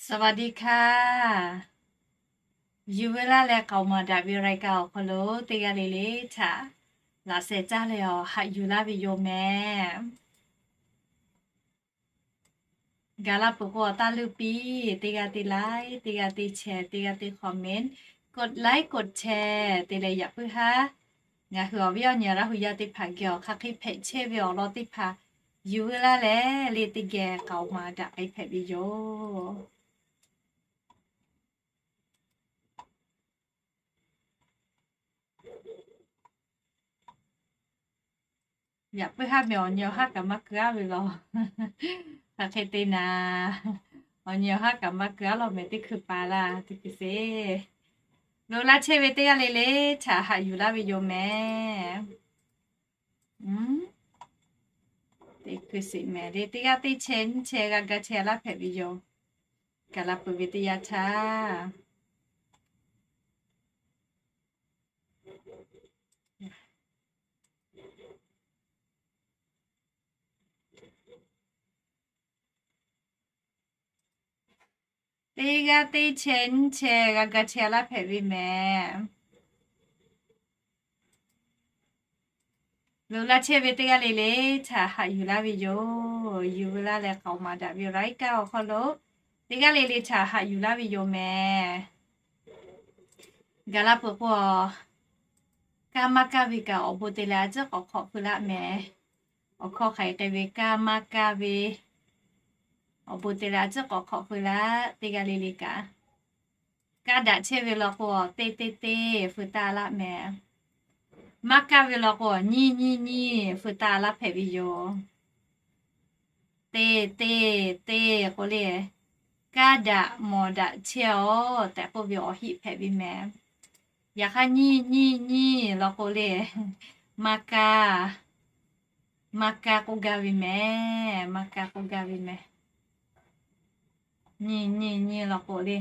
สวัสดีค่ะ Yuˬ veu laˇ leh k'aoˍ maˍ daꞈ ve รายการ awˬ hk'aw lo teˇ g'aˇ le le htaꞈ laꞈ sheh caˇ leh awˬ haꞈ yuˬ laˇ ve yoˬ mehˍ. Gaˬ la peuˬ k'o awˬ taˇ leuˆ piˇ, teˇ g'aˇ teˇ like, teˇ g'aˇ teˇ share, teˇ g'aˇ teˇ comment, กดไลค์ กดแชร์ te leh yaꞈ puiˉ haˉ ngaˬ hui awˬ viˉ awˬ nyi Laˇ hu yaˇ teˇ hpaˍ geh awˬ hk'aˬ hk'e hpehꞈ chehˇ ve awˬ lawn teˇ hpaˍ yuˬ veu laˇ leh le teˇ geh k'aoˍ maˍ daꞈ k'ai hpehꞈ ve yoˬ. Yaꞈ puiˉ haˉ mehˍ awˬ nyi awˬ haˉ kaꞈ maˇ keu aˉ ve law. Hk'aˬ hk'e te naˍ, awˬ nyi awˬ haˉ kaꞈ maˇ keu aˉ law mehˍ teˇ hkui pa laˇ teˇ hkui sheˍ. Lo laˇ chehˇ ve teˇ g'aˇ le le htaꞈ haꞈ yuˬ laˇ ve yoˬ mehˍ. Teˇ hkui sheˍ mehˍ le, teˇ g'aˇ teˇ chehˇ nyiˇ chehˇ g'a ga chehˇ laˇ hpehꞈ ve yoˬ. Gaˬ la peuˬ ve teˇ yanˇ htaˇ teˇ g'aˇ teˇ chehˇ nyiˇ chehˇ g'a ga chehˇ laˇ hpehꞈ ve mehˍ. Lo laˇ chehˇ ve teˇ g'aˇ le le htaꞈ haꞈ yuˬ laˇ ve yoˬ. Yuˬ veu laˇ leh k'aoˍ maˍ daꞈ ve รายการ awˬ hk'aw lo teˇ g'aˇ le le htaꞈ haꞈ yuˬ laˇ ve yoˬ mehˍ. Gaˬ la peuˬ k'o, kaˇ maˇ kaˇ ve kaꞈ awˬ bon te leh a ciˉ k'awꞈ hk'awꞈ feu laˇ mehˍ. Awˬ hkawˇ hk'aˬ hk'e ve kaˇ maˇ kaˇ ve awˬ bon te leh a ciˉ k'awꞈ hk'awꞈ feu laˇ teˇ g'aˇ le le kaꞈ. Kaˇ daꞈ chehˇ ve law k'o, teˇ teˇ teˇ feu taˇ laˇ mehˍ. Maˇ kaˇ ve law k'o, nyiˇ nyiˇ nyiˇ feu taˇ laˇ hpehꞈ ve yoˬ. Teˇ teˇ teˇ k'o le, kaˇ daꞈ mawˬ daꞈ chehˇ-oˆ tehꞈ k'oˆ ve awˬ hiˆ hpehꞈ ve mehˍ. Yaꞈ hk'aˇ nyiˇ nyiˇ nyiˇ law k'o le, maˇ kaˇ, maˇ kaˇ k'oˆ gaˇ ve mehˍ, maˇ kaˇ k'oˆ gaˇ ve mehˍ. Nyiˇ nyiˇ nyiˇ law k'o le,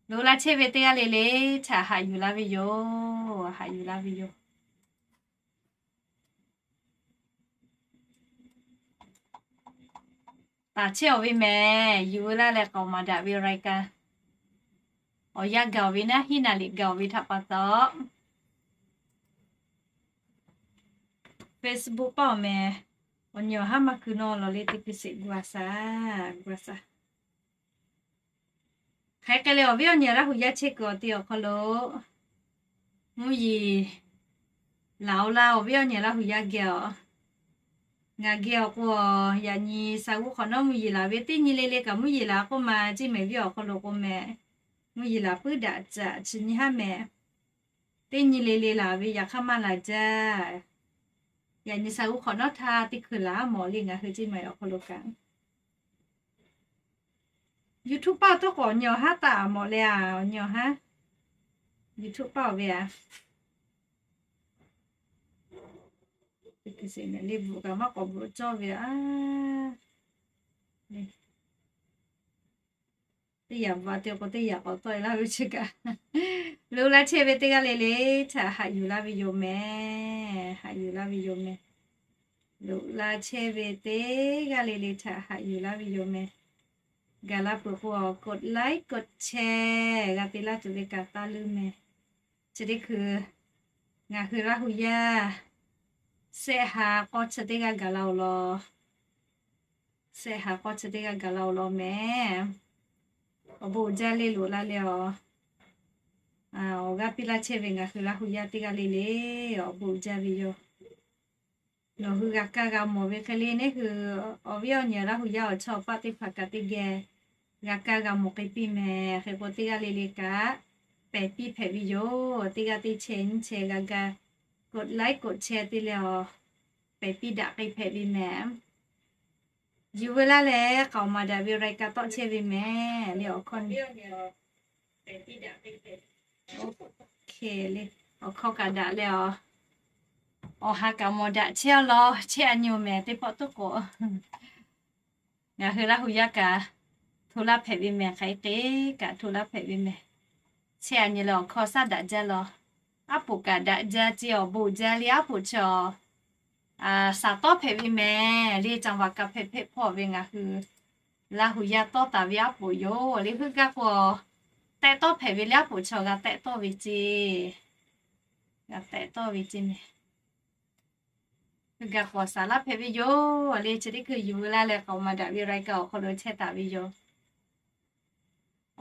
lo laˇ chehˇ ve teˇ g'aˇ le le htaꞈ haꞈ yuˬ laˇ ve yoˬ, haꞈ yuˬ laˇ ve yoˬ. Taˍ chehˇ-oˬ ve mehˍ, yuˬ veu laˇ leh k'aoˍ maˍ daꞈ ve รายการ awˬ yanˇ gaˬ-oˬ ve naˉ hiˉ naˍ liꞈ gaˬ-oˬ ve htaꞈ pa taw, Facebook paˇ-oˬ mehˍ. Awˬ nyi awˬ haˉ maˇ keu nawˇ lawˬ le teˇ hkui sheˍ gu a shaˍ, gu a shaˍ. Hk'aˬ hk'e leh awˬ viˉ awˬ nyi Laˇ hu yaˇ chehˇ kuiˬ awˬ te awˬ hk'aw lo mvuhˇ yeˬ laˬ-oˬ laˇ, awˬ viˉ awˬ nyi Laˇ hu yaˇ geh-oˬ. Ngaˬ geh awˬ k'o, yaꞈ nyi sha g'uˇ hk'awꞈ nawˉ mvuhˇ yeˬ laˬ ve, teˇ nyi le le kaꞈ mvuhˇ yeˬ laˬ k'oˆ ma ceˇ mehˍ, viˉ awˬ hk'aw lo k'o mehˍ. Mvuhˇ yeˬ laˬ puiˉ daꞈ caꞈ chi nyi haˉ mehˍ. Teˇ nyi le le laˬ ve yaꞈ hk'aˇ maˇ laˬ jaˇ. Yaꞈ nyi sha g'uˇ hk'awꞈ nawˉ htaˇ teˇ hkui laˬ mawˬ le ngaˬ hui ceˇ mehˍ awˬ hk'aw lo kaꞈ. YouTube paˇ awˬ toˉ k'o awˬ nyi awˬ haˉ taˍ mawˬ le a, awˬ nyi awˬ haˉ. YouTube paˇ-oˬ ve a. Teˇ hkui sheˍ mehˍ le bvuhꞈ kaꞈ maˇ k'awꞈ bvuhꞈ cawˇ ve a. Teˇ yaꞈ bvuhꞈ a te k'o teˇ yaꞈ k'awꞈ tawˆ-e laˇ ve chi kaꞈ. Loꞈ la chehˇ ve teˇ g'aˇ le le htaꞈ haꞈ yuˬ laˇ ve yoˬ mehˍ, haꞈ yuˬ laˇ ve yoˬ mehˍ. Loꞈ la chehˇ ve teˇ g'aˇ le le htaꞈ haꞈ yuˬ laˇ ve yoˬ mehˍ. Gaˬ la peuˬ k'o, กดไลค์ กดแชร์ g'a te laˇ tuˬ ve kaꞈ taˇ leuˉ mehˍ. Chi teˇ hkui ngaˬ hui Laˇ hu yaˇ shehˆ ha k'awˇ chi teˇ g'aˇ gaˬ la-oˬ law. Shehˆ ha k'awˇ chi teˇ g'aˇ gaˬ la-oˬ law mehˍ. Awˬ bon uiˍ jaˇ le loꞈ la leh awˬ, awˬ g'aˇ piˇ laˇ chehˇ ve ngaˬ hui Laˇ hu yaˇ teˇ g'aˇ le le awˬ bon uiˍ jaˇ ve yoˬ. Nawˬ hui g'a kaˇ g'a mawˬ ve hk'e le, neˇ hui awˬ viˉ awˬ nyi Laˇ hu yaˇ awˬ chawˇ paˆ teˇ hpaˍ kaꞈ teˇ geh g'a kaˇ g'a mawˬ k'ai piˇ mehˍ. Hk'e k'o teˇ g'aˇ le le kaꞈ pehˬ piˇ hpehꞈ ve yoˬ. Teˇ g'aˇ teˇ chehˇ nyiˇ chehˇ g'a ga กดไลค์ กดแชร์ te leh awˬ pehˬ piˇ daꞈ k'ai hpehꞈ ve mehˍ. Yuˬ veu laˇ leh k'aoˍ maˍ daꞈ ve รายการ tawˆ chehˇ ve mehˍ le awˬ hkawˇ le. Awˬ hkawˇ kaꞈ daꞈ leh awˬ, awˬ ha kaꞈ mawˬ daꞈ chehˇ-oˆ law, chehˇ a nyi-oˬ mehˍ teˇ pawˆ tuˉ k'o. Ngaˬ hui Laˇ hu yaˇ kaꞈ hto laˇ hpehꞈ ve mehˍ, hk'aˬ hk'e kaꞈ hto laˇ hpehꞈ ve mehˍ. Chehˇ a nyi leh awˬ hkawˇ shaˉ daꞈ jaˇ law. Aˉ poꞈ kaꞈ daꞈ jaˇ ce, awˬ bon jaˇ le aˉ poꞈ chaw shaˍ tawˉ hpehꞈ ve mehˍ le. Caˍ vaꞈ kaꞈ hpehꞈ hpehꞈ hpawˇ ve ngaˬ hui Laˇ hu yaˇ tawˇ taˍ ve aˉ poꞈ yoˬ le. Heuˆ gaˇ k'o, tehꞈ tawˇ hpehꞈ ve le, aˉ poꞈ chaw g'a tehꞈ tawˇ ve ceˇ. G'a tehꞈ tawˇ ve ceˇ mehˍ. Heuˆ gaˇ k'o, saˍ laˇ hpehꞈ ve yoˬ le. Chi teˇ hkui yuˬ laˇ leh k'aoˍ maˍ daꞈ ve รายการ awˬ hk'aw lo chehˇ taˍ ve yoˬ.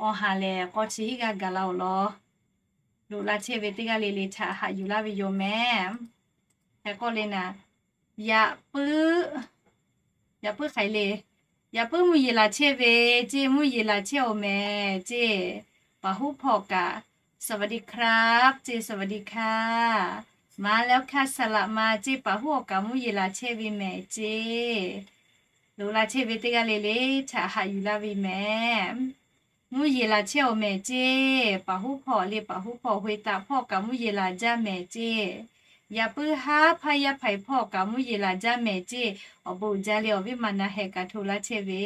Awˬ ha lehˬ k'aw chi hiˉ g'aˇ gaˬ la-oˬ law. Loꞈ la chehˇ ve teˇ g'aˇ le le htaꞈ haꞈ yuˬ laˇ ve yoˬ mehˍ. Hk'e k'oˆ le naˍ, yaꞈ puiˉ, yaꞈ puiˉ hk'aˬ hk'e le, yaꞈ puiˉ mvuhˇ yeˬ laˬ chehˇ ve ceˇ, mvuhˇ yeˬ laˬ chehˇ-oˬ mehˍ ceˇ. Paˍ huˉ hpawˇ kaꞈ สวัสดีครับ ceˇ, สวัสดีค่ะ มาแล้วค่ะ สละมา ceˇ, paˍ huˉ awˬ kaꞈ mvuhˇ yeˬ laˬ chehˇ ve mehˍ ceˇ. Loꞈ la chehˇ ve teˇ g'aˇ le le htaꞈ haꞈ yuˬ laˇ ve mehˍ. Mvuhˇ yeˬ laˬ chehˇ-oˬ mehˍ ceˇ, paˍ huˉ hpawˇ le, paˍ huˉ hpawˇ ฮวยตะ hpawˇ kaꞈ mvuhˇ yeˬ laˬ jaˇ mehˍ ceˇ. Yaꞈ puiˉ haˉ พระยาภัย hpawˇ kaꞈ mvuhˇ yeˬ laˬ jaˇ mehˍ ceˇ. Awˬ bon uiˍ jaˇ le, awˬ viˉ ma na heh kaꞈ hto laˇ chehˇ ve.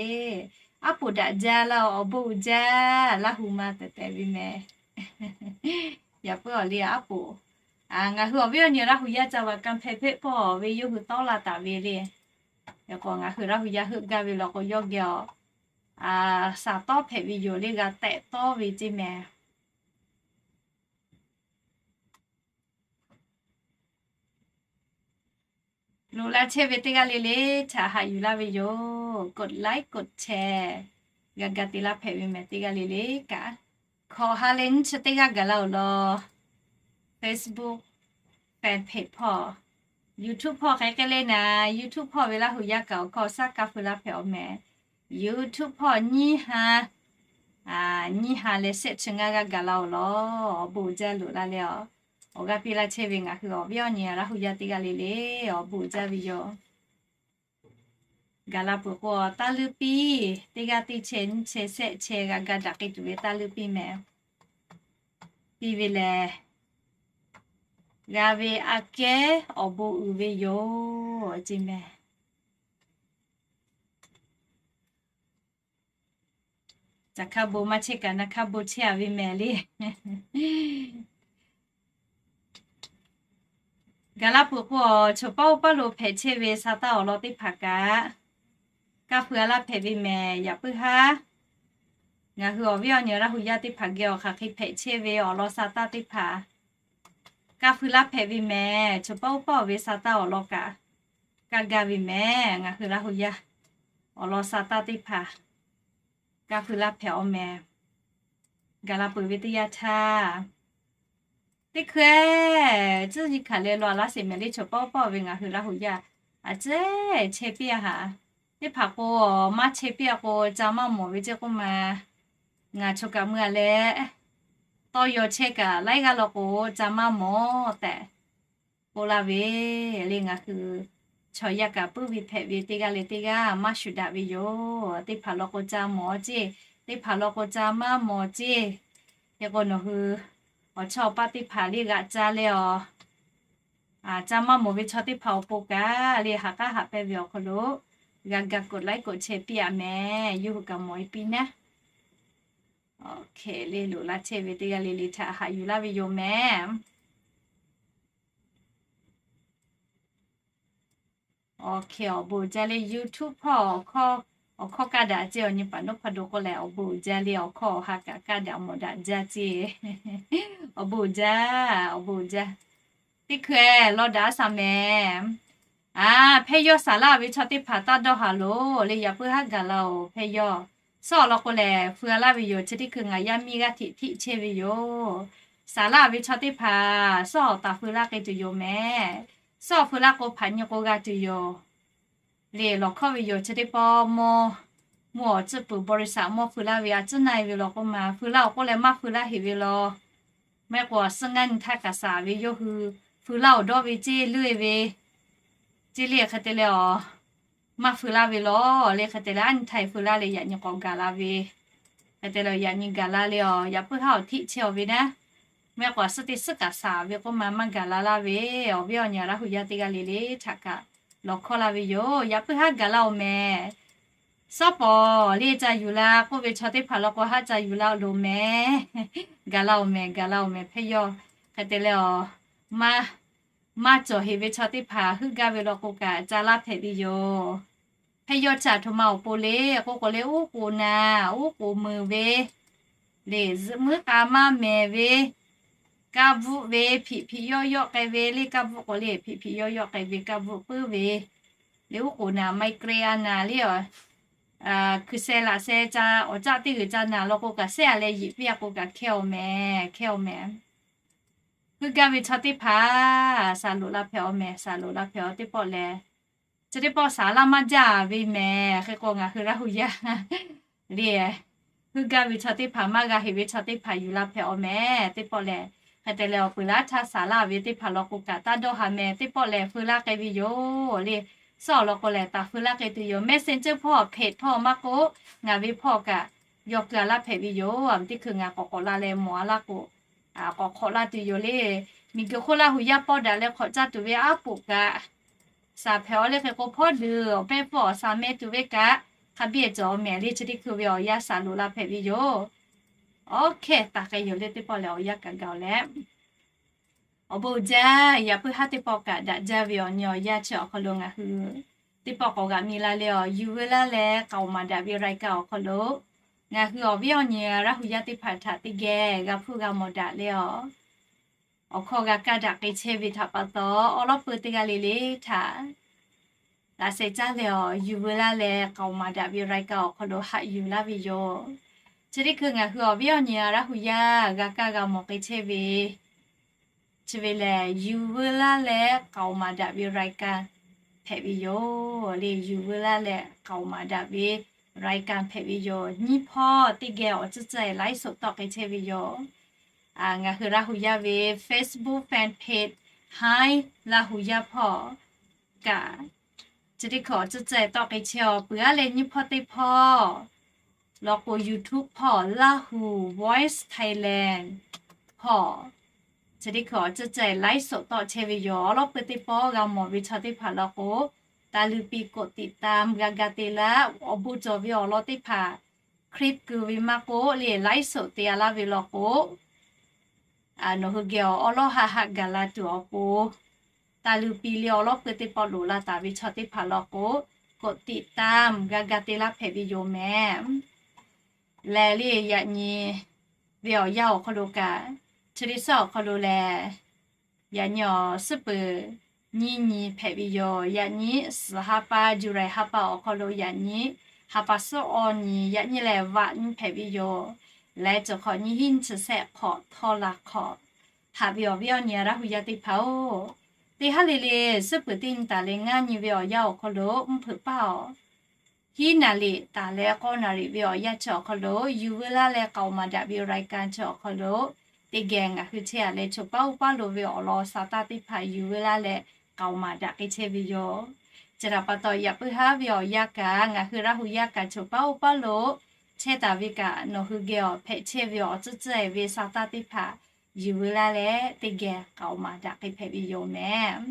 Aˉ poꞈ daꞈ jaˇ laˇ-oˬ, awˬ bon uiˍ jaˇ, Laˇ hu ma tehˬ tehˬ ve mehˍ. Yaꞈ puiˉ awˬ le aˉ poꞈ. Ngaˬ hui awˬ viˉ awˬ nyi Laˇ hu yaˇ ca va กำแพงเพชร hpawˇ ve yawˇ hui tawˆ la taˍ ve le. Yaꞈ k'o ngaˬ hui Laˇ hu yaˇ heuˆ gaˇ ve law k'o, yawˇ geh awˬ saˍ tawˇ hpehꞈ ve yoˬ le, g'a tehꞈ tawˇ ve ceˇ mehˍ. Loꞈ la chehˇ ve teˇ g'aˇ le le htaꞈ haꞈ yuˬ laˇ ve yoˬ. กดไลค์ กดแชร์ g'a ga te laˇ hpehꞈ ve mehˍ teˇ g'aˇ le le kaꞈ. Hkawꞈ ha leh nyiˇ chi teˇ g'aˇ gaˬ la-oˬ law. Facebook fan page hpawˇ, YouTube hpawˇ hk'e k'ai le naˍ, YouTube hpawˇ ve Laˇ hu yaˇ kaꞈ awˬ hkawˇ shaˉ kaˇ feu laˇ hpehꞈ-oˬ mehˍ. YouTube hpawˇ nyiˇ ha, nyiˇ ha leh shehˆ chi ngaˇ g'aˇ gaˬ la-oˬ law. Awˬ bon uiˍ jaˇ loꞈ la leh awˬ, awˬ g'aˇ piˇ laˇ chehˇ ve ngaˬ hui awˬ viˉ awˬ nyi Laˇ hu yaˇ teˇ g'aˇ le le awˬ bon uiˍ jaˇ ve yoˬ. Gaˬ la peuˬ k'o, taˇ leuˇ piˇ, teˇ g'aˇ teˇ chehˇ nyiˇ chehˇ shehˆ chehˇ g'a ga daꞈ k'ai tuˬ ve taˇ leuˇ piˇ mehˍ. Piˇ ve lehˬ, g'a ve aꞈ kehˉ awˬ bon uiˍ ve yoˬ ceˇ mehˍ. Caˬ hkaˇ bon maˇ chehˇ kaꞈ, naˬ hkaˇ bon chehˇ-a ve mehˍ le. Gaˬ la peuˬ k'o, choˬ paˉ oˇ paˉ lo hpehꞈ chehˇ ve sa taˇ awˬ lawn teˇ hpaˍ kaꞈ, kaˇ feu-a laˇ hpehꞈ ve mehˍ. Yaꞈ puiˉ haˉ ngaˬ hui awˬ viˉ awˬ nyi Laˇ hu yaˇ teˇ hpaˍ geh awˬ hk'aˬ hk'e hpehꞈ chehˇ ve awˬ lawn sa taˇ teˇ hpaˍ kaˇ feu laˇ hpehꞈ ve mehˍ. Choˬ paˉ oˇ paˉ-oˬ ve sa taˇ awˬ lawn kaꞈ kaˇ gaˇ ve mehˍ. Ngaˬ hui Laˇ hu yaˇ awˬ lawn sa taˇ teˇ hpaˍ kaˇ feu laˇ hpehꞈ-oˬ mehˍ. Gaˬ la peuˬ ve teˇ yanˇ htaˇ, teˇ hkui-eˬ, tcuhˉ nyi hkanˍ leh law-a laˇ sheˍ mehˍ le. Choˬ paˉ oˇ paˉ-oˬ ve ngaˬ hui Laˇ hu yaˇ a tcuhˉ chehˇ piˇ-a haꞈ. Teˇ hpaˍ k'o, maˇ chehˇ piˇ-a k'o, ca maˇ mawˬ ve ceˇ k'oˆ ma. Ngaˬ choˬ kaꞈ mui-a leh, tawˇ yaw chehˇ kaꞈ laiˉ g'aˇ law k'o, ca maˇ mawˬ tehꞈ k'oˆ laˇ ve le. Ngaˬ hui chaw yaˇ kaꞈ puiˉ ve hpehꞈ ve teˇ g'aˇ leh teˇ g'aˇ maˇ shuˍ daꞈ ve yoˬ. Teˇ hpaˍ law k'o ca mawˬ ceˇ, teˇ hpaˍ law k'o ca maˇ mawˬ ceˇ. Hk'e k'o nawˬ hui awˬ chawˇ paˆ teˇ hpaˍ le g'aꞈ ca leh awˬ, ca maˇ mawˬ ve chaw teˇ hpaˍ awˬ pon kaꞈ le, haꞈ k'aˉ haꞈ pehnˇ ve awˬ hk'aw lo g'a ga กดไลค์ กดแชร์ piˇ-a mehˍ. Yawˇ hui kaꞈ mawˬ-e piˇ naˉ. Hk'e le loꞈ la chehˇ ve teˇ g'aˇ le le htaꞈ haꞈ yuˬ laˇ ve yoˬ mehˍ. Awˬ hk'e awˬ bon uiˍ jaˇ le. YouTube hpawˇ awˬ hkawˇ kaˇ daꞈ ceˇ. Awˬ nyi paˍ nawˉ hpaˇ do k'oˆ leh, awˬ bon uiˍ jaˇ le. Awˬ hkawˇ awˬ ha kaꞈ kaˇ daꞈ mawˬ daꞈ jaˇ ceˇ. Awˬ bon uiˍ jaˇ, awˬ bon uiˍ jaˇ. Teˇ hkui-eˬ law daꞈ shaˍ mehˍ. A, hpehˇ yawˇ saˍ laˇ ve chaw teˇ hpaˍ taˇ dawˇ haˍ loˬ le. Yaꞈ puiˉ haˉ gaˬ la-oˬ. Hpehˇ yawˇ suhˉ awˬ lawn k'o lehˬ, feu-a laˇ ve yoˬ. Chi teˇ hkui ngaˬ yaˇ miˇ g'aˇ hteꞈ htiˆ chehˇ ve yoˬ. Saˍ laˇ ve chaw teˇ hpaˍ suhˉ awˬ taˍ feu laˇ k'ai tuˬ yoˬ mehˍ. Suhˉ awˬ feu laˇ k'o, hpaꞈ nyi k'o g'a tuˬ yoˬ le. Lawˬ hkawˇ ve yoˬ. Chi teˇ pawˆ mawˇ, mvuhˇ awˬ tcuhˉ puiˍ บริษัท mawˇ feu laˇ ve a tcuhˉ na-e ve law k'oˆ ma, feu laˇ-oˬ k'oˆ leh maˇ feu laˇ heꞈ ve law. Maˇ heˆ k'o, suhˉ ngaˇ nyi htaˇ kaꞈ saˍ ve yawˇ hui feu laˇ-oˬ dawˇ ve ceˇ leuˇ-e ve ceˇ le. Hk'e te leh awˬ, maˇ feu laˇ ve law le. Hk'e te leh aˉ nyi htaˇ feu laˇ leh yaꞈ nyi k'awꞈ gaˬ la ve. Hk'e te leh yaꞈ nyi gaˬ la le awˬ, yaꞈ puiˉ haˉ awˬ htiˆ chehˇ-a ve naˉ. Maˇ heˆ k'o, suhˉ teˇ suhˉ kaꞈ saˍ ve k'oˆ ma maˇ gaˬ la laˇ ve. Awˬ viˉ awˬ nyi Laˇ hu yaˇ teˇ g'aˇ le le htaꞈ kaꞈ lawˬ hkawˇ laˇ ve yoˬ. Yaꞈ puiˉ haˉ gaˬ la-oˬ mehˍ. Suhˉ pawˍ le ca yuˬ la k'oˆ ve chaw teˇ hpaˍ law k'o, haˉ ca yuˬ la loˬ mehˍ. Gaˬ la-oˬ mehˍ, gaˬ la-oˬ mehˍ. Hpehˇ yawˇ hk'e te leh awˬ, maˇ, maˇ cawˬ heꞈ ve chaw teˇ hpaˍ heuˆ gaˇ ve law k'o kaꞈ ca laˇ hpehꞈ ve yoˬ. Yawˇ caˇ htoꞈ ma awˬ pon le k'oˆ k'o le, uˉ k'oˍ naˍ, uˉ k'oˍ meuˍ ve, le zuhꞈ muiˉ k'a maˇ mehˍ ve, kaˇ bvuhˆ ve, hpiꞈ hpiꞈ yawˆ yawˆ k'ai ve le, kaˇ bvuhˆ k'o le hpiꞈ hpiꞈ yawˆ yawˆ k'ai ve, kaˇ bvuhˆ puiˉ ve, le uˉ k'oˍ naˍ, migraine naˍ le, hkui seh laꞈ seh ca awˬ caˆ teˇ g'uiˬ ca naˍ law k'o kaꞈ sehˉ a leh yiꞈ piˇ a k'o kaꞈ hkehˇ awˬ mehˍ, hkehˇ awˬ mehˍ. Heuˆ gaˇ ve chaw teˇ hpaˍ, saˍ loꞈ la hpehꞈ awˬ mehˍ, saˍ loꞈ la hpehꞈ awˬ teˇ pawˆ lehˬ, chi teˇ pawˆ saˍ laˇ maˇ jaˇ ve mehˍ. Hk'e k'o ngaˬ hui Laˇ hu yaˇ le, heuˆ gaˇ ve chaw teˇ hpaˍ, maˇ g'a heꞈ ve chaw teˇ hpaˍ yuˬ la hpehꞈ awˬ mehˍ. Teˇ pawˆ lehˬ, hk'e te leh awˬ peuˬ laˇ htaˇ saˍ laˇ ve teˇ hpaˍ law k'o kaꞈ taˇ dawˇ haˍ mehˍ. Teˇ pawˆ lehˬ feu laˇ k'ai ve yoˬ le. Suhˉ awˬ lawn k'o lehˬ taˍ feu laˇ k'ai tuˬ yoˬ. Messenger hpawˇ, page hpawˇ maˇ k'oˆ, ngaˬ ve hpawˇ kaꞈ yaw keu a laˇ hpehꞈ ve yoˬ. Teˇ hkui ngaˬ k'awꞈ k'awꞈ la leh mawˬ a laˇ k'o, k'awꞈ hk'awꞈ laˇ tuˬ yoˬ le. Miˬguiˬ hk'oˆ Laˇ hu yaˇ pawˆ daꞈ leh hk'awꞈ caˇ tuˬ ve aˉ poꞈ kaꞈ saˍ hpehꞈ awˬ le. Hk'e k'o hpawˇ deuˬ awˬ pehˇ hpawˇ saˍ meh tuˬ ve kaꞈ hk'a biˇ cawˬ mehˍ le. Chi teˇ hkui ve awˬ yanˇ saˍ loꞈ la hpehꞈ ve yoˬ. Awˬ hkehˇ taˍ k'ai yoˬ le. Teˇ pawˆ lehˬ awˬ yanˇ kaꞈ gaˬ leh, awˬ bon uiˍ jaˇ. Yaꞈ puiˉ haˉ teˇ pawˆ kaꞈ daꞈ jaˇ ve awˬ nyi awˬ yanˇ chi awˬ hk'aw lo ngaˬ hui teˇ pawˆ k'awꞈ g'aꞈ mi la leh, awˬ yuˬ veu laˇ leh k'aoˍ maˍ daꞈ ve รายการ awˬ hk'aw lo ngaˬ hui awˬ viˉ awˬ nyi Laˇ hu yaˇ teˇ hpaˍ htaꞈ teˇ geh g'a hpuˇ g'a mawˬ daꞈ leh, awˬ hkawˇ g'a kaˇ daꞈ k'ai chehˇ ve htaꞈ pa taw, awˬ lawˉ peu teˇ g'aˇ le le htaꞈ laꞈ sheh caˇ leh awˬ yuˬ veu laˇ leh k'aoˍ maˍ daꞈ ve รายการ awˬ hk'aw lo haꞈ yuˬ laˇ ve yoˬ. Chi teˇ hkui ngaˬ hui awˬ viˉ awˬ nyi Laˇ hu yaˇ g'a kaˇ g'a mawˬ k'ai chehˇ ve chi ve lehˬ, yuˬ veu laˇ leh k'aoˍ maˍ daꞈ ve รายการ hpehꞈ ve yoˬ le. Yuˬ veu laˇ leh k'aoˍ maˍ daꞈ ve รายการ hpehꞈ ve yoˬ. Nyiˇ hpawˇ teˇ geh awˬ tcuhˉ tcuhˉ laiˉ soꞈ tawˆ k'ai chehˇ ve yoˬ. Ngaˬ hui Laˇ hu yaˇ ve Facebook fan page Hi Laˇ hu yaˇ hpawˇ kaꞈ, chi teˇ hkui awˬ tcuhˉ tcuhˉ tawˆ k'ai chehˇ awˬ peuˬ aˉ leh nyiˇ hpawˇ teˇ hpawˇ law k'o YouTube hpawˇ Laˇ hu Voice Thailand hpawˇ, chi teˇ hkui awˬ tcuhˉ tcuhˉ laiˉ soꞈ tawˆ chehˇ ve yoˬ. Awˬ lawˉ peu teˇ pawˆ g'a mawˬ ve chaw teˇ hpaˍ law k'o, taˍ luˬ piˇ กดติดตาม g'a ga te laˇ. Awˬ bon cawˬ ve awˬ lawn teˇ hpaˍ คลิป kuiˬ ve maˇ k'oˆ le laiˉ soꞈ te a laˇ ve law k'o, nawˬ hui geh awˬ awˉ lawˉ haˆ haˆ gaˬ la tuˬ awˬ pon, taˍ luˬ piˇ le awˬ lawˉ peu teˇ pawˆ loꞈ la taˍ ve chaw teˇ hpaˍ law k'o, กดติดตาม g'a ga te laˇ hpehꞈ ve yoˬ mehˍ. Lehˬ le yaꞈ nyi ve awˬ yanˇ awˬ hk'aw lo kaꞈ, chi teˇ suhˉ awˬ hk'aw lo lehˬ, yaꞈ nyi awˬ suhˉ peuˬ nyiˇ nyi hpehꞈ ve yoˬ. Yaꞈ nyi suhˍ ha pa, July ha pa awˬ hk'aw lo yaꞈ nyi ha pa suhˉ awˬ nyi, yaꞈ nyi lehˬ vaꞈ nyi hpehꞈ ve yoˬ. Leh cawˬ hk'awꞈ nyiˇ hinˉ nyiˇ chi shehˆ hk'awꞈ htawˇ la hk'awꞈ, haꞈ ve awˬ viˉ awˬ nyi Laˇ hu yaˇ teˇ hpaˍ-oˬ, teˇ haˉ le le suhˉ peuˬ teˇ nyi taˍ leh ngaˇ nyi ve awˬ yanˇ awˬ hk'aw lo mvuhˇ hpeuꞈ paˇ awˬ hiˉ naˍ riˍ taˍ leh k'awˇ naˍ riˍ ve awˬ yanˇ chi awˬ hk'aw lo yuˬ veu laˇ leh k'aoˍ maˍ daꞈ ve รายการ chi awˬ hk'aw lo teˇ geh ngaˬ hui chehˇ a leh choˬ paˉ oˇ paˉ lo ve awˬ lawn sa taˇ teˇ hpaˍ yuˬ veu laˇ leh k'aoˍ maˍ daꞈ k'ai chehˇ ve yoˬ. Chi htaꞈ pa taw yaꞈ puiˉ haˉ ve awˬ yanˇ kaꞈ ngaˬ hui Laˇ hu yaˇ kaꞈ choˬ paˉ oˇ paˉ lo chehˇ taˍ ve kaꞈ nawˬ hui geh awˬ hpehꞈ chehˇ ve awˬ tcuhˉ tcuhˉ ve sa taˇ teˇ hpaˍ yuˬ veu laˇ leh teˇ geh k'aoˍ maˍ daꞈ k'ai hpehꞈ ve yoˬ mehˍ.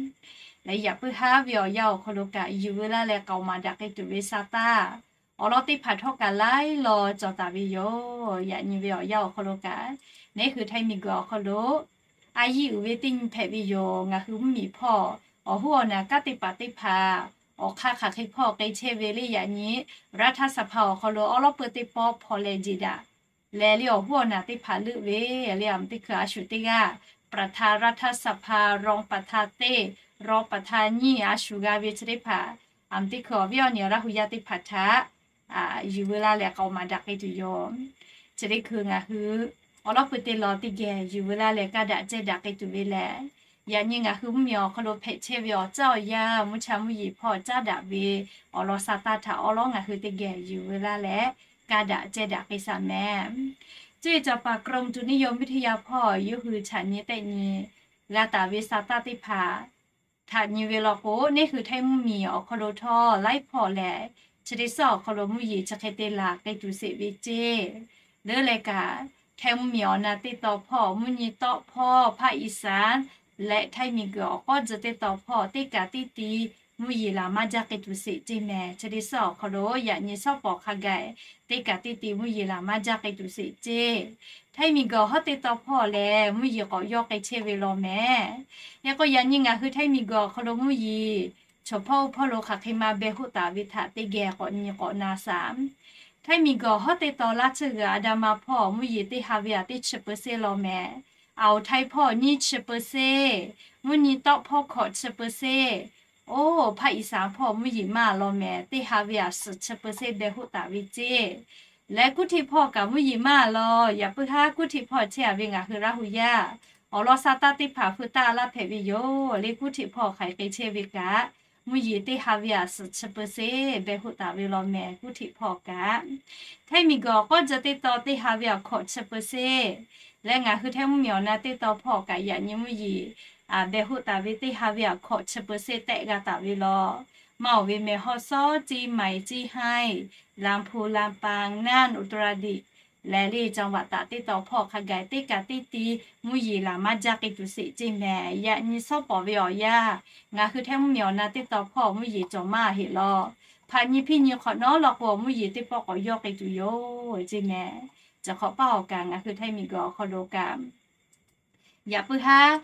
Leh yaꞈ puiˉ haˉ ve awˬ yanˇ awˬ hk'aw lo kaꞈ yuˬ veu laˇ leh k'aoˍ maˍ daꞈ k'ai tuˬ ve sa taˇ awˬ lawn teˇ hpaˍ htawˇ kaꞈ laiˉ law cawˬ taˍ ve yoˬ. Yaꞈ nyi ve awˬ yanˇ awˬ hk'aw lo kaꞈ, neˉ hui Htaiˇ miˬguiˬ awˬ hk'aw lo a yiˇ uiˍ ve teˇ nyi hpehꞈ ve yoˬ. Ngaˬ hui mvuhˇmiˬ hpawˇ awˬ hoˉ awˬ naˬ kanˉ teˇ hpaˍ teˇ hpaˍ awˬ hk'aˇ hk'aˬ hk'e hpawˇ k'ai chehˇ ve le. Yaꞈ nyi รัฐสภา awˬ hk'aw lo awˬ lawˉ peu teˇ pawˆ hpaw leh jeˬ daꞈ leh le awˬ hoˉ awˬ naˬ teˇ hpaˍ leuˆ ve le, aˬ mvuh teˇ hkui a shu teˇ g'aˇ ประธานรัฐสภา รองประธาน teˇ, รองประธาน nyiˇ a shu g'a ve chi teˇ hpaˍ, aˬ mvuh teˇ hkui awˬ viˉ awˬ nyi Laˇ hu yaˇ teˇ hpaˍ htaꞈ yuˬ veu laˇ leh k'aoˍ maˍ daꞈ k'ai tuˬ yoˬ. Chi teˇ hkui ngaˬ hui awˬ lawˉ peu teˇ law teˇ geh yuˬ veu laˇ leh kaˇ daꞈ cehˇ daꞈ k'ai tuˬ ve lehˬ, yaꞈ nyi ngaˬ hui mvuhˇmiˬ awˬ hk'aw lo hpehꞈ chehˇ ve awˬ caˇ awˬ yanˇ mvuhˇ cha mvuhˇ yeˬ hpawˇ caˉ daꞈ ve awˬ lawn sa taˇ htaꞈ awˬ lawˉ ngaˬ hui teˇ geh yuˬ veu laˇ leh kaˇ daꞈ cehˇ daꞈ k'ai shaˍ mehˍ. Cuˇ yiˍ cawˬ paˍ กรมอุตุนิยมวิทยา hpawˇ yawˇ hui chaꞈ nyi tehˆ nyi g'a taˍ ve sa taˇ teˇ hpaˍ htaꞈ nyi ve law k'o, neˉ hui Htaiˇ mvuhˇmiˬ awˬ hk'aw lo htawˇ laiˉ hpawˇ lehˬ, chi teˇ suhˉ awˬ hk'aw lo mvuhˇ yeˬ chi hk'e te laˬ k'ai tuˬ sheˍ ve ceˇ. Leuˉ leh kaꞈ, Htaiˇ mvuhˇmiˬ awˬ na teˇ taw hpawˇ, mvuhˇ nyi tawˆ hpawˇ ภาคอีสาน leh Htaiˇ miˬguiˬ awˬ k'awˉ tcuh teˇ taw hpawˇ teˇ kaꞈ teˇ ti mvuhˇ yeˬ laˬ maˇ jaˇ k'ai tuˬ sheˍ ceˇ mehˍ. Chi teˇ suhˉ awˬ hk'aw lo yaꞈ nyi shawˉ pawˍ hk'a gaˬ teˇ kaꞈ teˇ ti mvuhˇ yeˬ laˬ maˇ jaˇ k'ai tuˬ sheˍ ceˇ. Htaiˇ miˬguiˬ awˬ hawˉ teˇ taw hpawˇ lehˬ, mvuhˇ yeˬ k'awꞈ yawˇ k'ai chehˇ ve law mehˍ. Hk'e k'o yaꞈ nyi ngaˬ hui Htaiˇ miˬguiˬ awˬ hk'aw lo mvuhˇ yeˬ Chaw hpawˇ oˇ hpawˇ lo hk'aˬ hk'e ma beh hoˆ taˍ ve htaꞈ teˇ geh k'awꞈ nyi k'awꞈ na shaˍ. Htaiˇ miˬguiˬ hawˉ teˇ taw laˇ tsuhˇ g'uiˬ Aˍdanˍ ma hpawˇ mvuhˇ yeˬ teˇ ha ve aꞈ teˇ chi peuˬ seˇ law mehˍ. Aˬ oˍ Htaiˇ hpawˇ nyiˇ chi peuˬ seˇ, mvuhˇ nyi tawˆ hpawˇ hkawꞈ chi peuˬ seˇ, oˇ hpaˇ Iˍsaˍ hpawˇ mvuhˇ yeˬ maˇ law mehˍ, teˇ ha ve aꞈ suhˍ chi peuˬ seˇ beh hoˆ taˍ ve ceˇ. Leh kuˉ htiˆ hpawˇ kaꞈ mvuhˇ yeˬ maˇ law. Yaꞈ puiˉ haˉ kuˉ htiˆ hpawˇ chehˇ a ve ngaˬ hui Laˇ hu yaˇ awˬ lawn sa taˇ teˇ hpaˍ hpu taˇ laˇ hpehꞈ ve yoˬ. Leh kuˉ htiˆ hpawˇ hk'aˬ hk'e chehˇ ve kaꞈ, mvuhˇ yeˬ teˇ ha ve aꞈ suhˍ chi peuˬ seˇ beh hoˆ taˍ ve law mehˍ, kuˉ htiˆ hpawˇ kaꞈ. Htaiˇ miˬguiˬ awˬ k'awˇ jeh teˇ taw teˇ ha ve aꞈ hkawꞈ chi peuˬ seˇ, leh ngaˬ hui Htaiˇ mvuhˇ miˬ awˬ na teˇ taw hpawˇ kaꞈ yaꞈ nyi mvuhˇ yeˬ beh hoˆ taˍ ve teˇ ha ve aꞈ hkawꞈ chi peuˬ seˇ tehˆ g'a taˍ ve law. Maˇ oˬ ve mehˬ hawˉ sawˉ, Ceˇ maiˍ, Ceˇ haiˇ, Laˇ hpu, Laˇ paˍ, Naˇ, Uˍtaraˍdiꞈ, leh leh จังหวัด taꞈ teˇ taw hpawˇ hk'a gaˬ teˇ kaꞈ teˇ ti mvuhˇ yeˬ laˬ maˇ jaˇ k'ai tuˬ sheˍ ceˇ mehˍ. Yaꞈ nyi shawˉ pawˍ ve awˬ yanˇ, ngaˬ hui Htaiˇ mvuhˇ miˬ awˬ na teˇ taw hpawˇ mvuhˇ yeˬ cawˬ maˇ heˆ law. Hpaꞈ nyi hpiˇ nyi hk'awꞈ nawˉ law k'o, mvuhˇ yeˬ teˇ pawˆ k'awꞈ yawˇ k'ai tuˬ yoˬ ceˇ mehˍ. Chi hk'awꞈ paˇ awˬ kaꞈ ngaˬ hui Htaiˇ miˬguiˬ awˬ hk'aw lo kaꞈ yaꞈ puiˉ haˉ,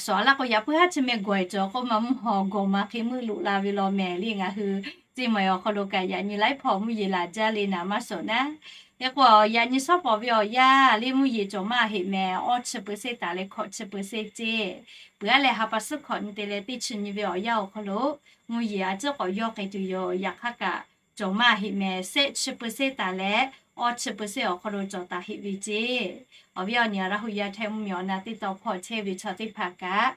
shawˍ laˇ k'o yaꞈ puiˉ haˉ chi meh gawˬ e cawˬ k'oˆ ma mvuhˇ haw gawˬ ma hk'e meuˆ loꞈ la ve law mehˍ. Leh ngaˬ hui Ceˇ maiˍ awˬ hk'aw lo kaꞈ yaꞈ nyi laiˉ hpawˇ mvuhˇ yeˬ laˬ jaˇ leh naˍ maˇ shawˍ naˉ. Hk'e k'o yaꞈ nyi shawˉ pawˍ ve awˬ yanˇ leh mvuhˇ yeˬ cawˬ maˇ heˆ mehˍ, awˇ chi peuˬ seˇ taˍ leh hkawꞈ chi peuˬ seˇ ceˇ. Peuˬ aˉ leh ha pa suhˉ hkawꞈ nyi te leh teˇ chi nyi ve awˬ yanˇ awˬ hk'aw lo mvuhˇ yeˬ a ciˉ k'awꞈ yawˇ k'ai tuˬ yoˬ. Yaꞈ hk'aˇ kaꞈ cawˬ maˇ heˆ mehˍ, shehˆ chi peuˬ seˇ taˍ leh awˇ chi peuˬ seˇ awˬ hk'aw lo cawˬ taˍ heˆ ve ceˇ. Awˬ viˉ awˬ nyi Laˇ hu yaˇ Htaiˇ mvuhˇ miˬ awˬ na teˇ taw hpawˇ chehˇ ve chaw teˇ hpaˍ kaꞈ,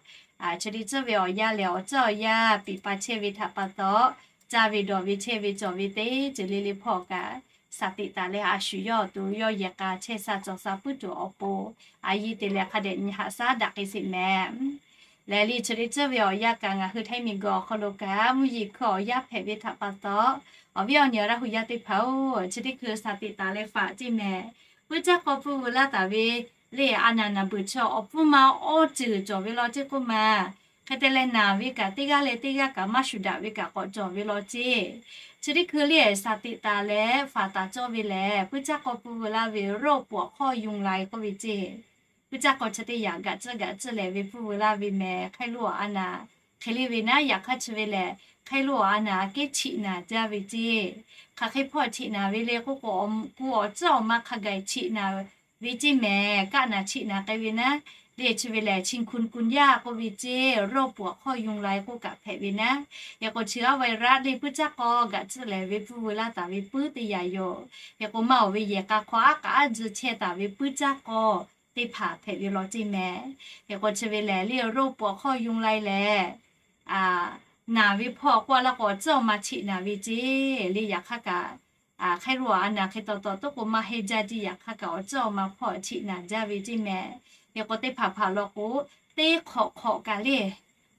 chi teˇ ceuˬ ve awˬ yanˇ lehˬ awˬ ceuˬ awˬ yanˇ piˍ pa chehˇ ve htaꞈ pa taw, caˇ ve dawˬ ve chehˇ ve cawˬ ve teˇ ceuˬ le le hpawˇ kaꞈ, shaˍ teꞈ taˍ leh a shu yawˇ awˬ to yawˇ yehˬ k'a chehˇ sha cawˬ sha puiˉ tuˬ awˬ pon, a yiˇ te leh hk'a dehꞈ nyi haꞈ shaˉ daꞈ k'ai sheˍ mehˍ. Leh leh chi teˇ ceuˬ ve awˬ yanˇ kaꞈ ngaˬ hui Htaiˇ miˬ guiˬ awˬ hk'aw lo kaꞈ mvuhˇ yeˬ hkui awˬ yanˇ hpehꞈ ve htaꞈ pa taw, awˬ viˉ awˬ nyi Laˇ hu yaˇ teˇ hpaˍ-oˬ, chi teˇ hkui shaˍ teꞈ taˍ leh faꞈ ceˇ mehˍ. Puiˉ caˇ k'aw pui vuiˬ laˇ taˍ ve leh a naˍ naˍ beuˬ chi awˬ pfuhˇ ma awˇ ceuˬ cawˬ ve law ceˇ k'oˆ ma. Hk'e te leh naˍ ve kaꞈ teˇ g'aˇ leh teˇ g'aˇ kaꞈ maˇ shuˍ daꞈ ve kaꞈ k'awꞈ cawˬ ve law ceˇ. Chi teˇ hkui leh shaˍ teꞈ taˍ leh faꞈ taˍ cawˇ ve lehˬ, puiˉ caˇ k'aw pui vuiˬ laˇ ve โรคปวดข้อยุงลาย k'oˆ ve ceˇ. Puiˉ caˇ k'aw chi teˇ yanˇ gaꞈ tcuhˉ gaꞈ tcuhˉ lehˍ ve pfuhˇ veu laˇ ve mehˍ. Hk'ai lo a naˍ hk'e le ve naˉ, yaꞈ hk'aˇ chi ve lehˬ hk'ai lo a naˍ aꞈ kehˉ chiꞈ naˍ jaˇ ve ceˇ. Hk'aˬ hk'e hpawˇ chiꞈ naˍ ve le k'oˆ k'o, awˬ ku awˬ tcuhˉ awˬ ma hk'a gaˬ chiꞈ naˍ ve ceˇ mehˍ. Kaˆ naˍ chiꞈ naˍ k'ai ve naˉ, leh chi ve lehˬ ชิคุนกุนยา k'oˆ ve ceˇ, โรคปวดข้อยุงลาย k'oˆ kaꞈ hpehꞈ ve naˉ. Hk'e k'o chi g'aˇ ไวรัส leh puiˉ caˇ k'aw gaꞈ tcuhˉ lehˍ ve pfuhˇ veu laˇ taˍ ve puiˉ teˇ yanˇ yoˬ. Hk'e k'o maˇ oˬ ve yehˬ k'a hk'aw aˉ k'aꞈ aˉ tzuh chehˇ taˍ ve puiˉ caˇ k'aw teˇ hpaˍ hpehꞈ ve law ceˇ mehˍ. Hk'e k'o chi ve lehˬ leh โรคปวดข้อยุงลาย lehˬ, naˍ ve hpawˇ k'oˆ laˇ k'o awˬ tcuhˉ awˬ ma chiꞈ naˍ ve ceˇ. Leh yaꞈ hk'aˇ kaꞈ hk'ai lo a naˍ hk'e taw taw toˆ k'o maˇ heˆ jaˇ ceˇ. Yaꞈ hk'aˇ kaꞈ awˬ tcuhˉ awˬ ma hpawˇ chiꞈ naˍ jaˇ ve ceˇ mehˍ. Hk'e k'o teˇ hpaˍ hpaˍ law k'o, teˇ hk'awꞈ hk'awꞈ kaꞈ leh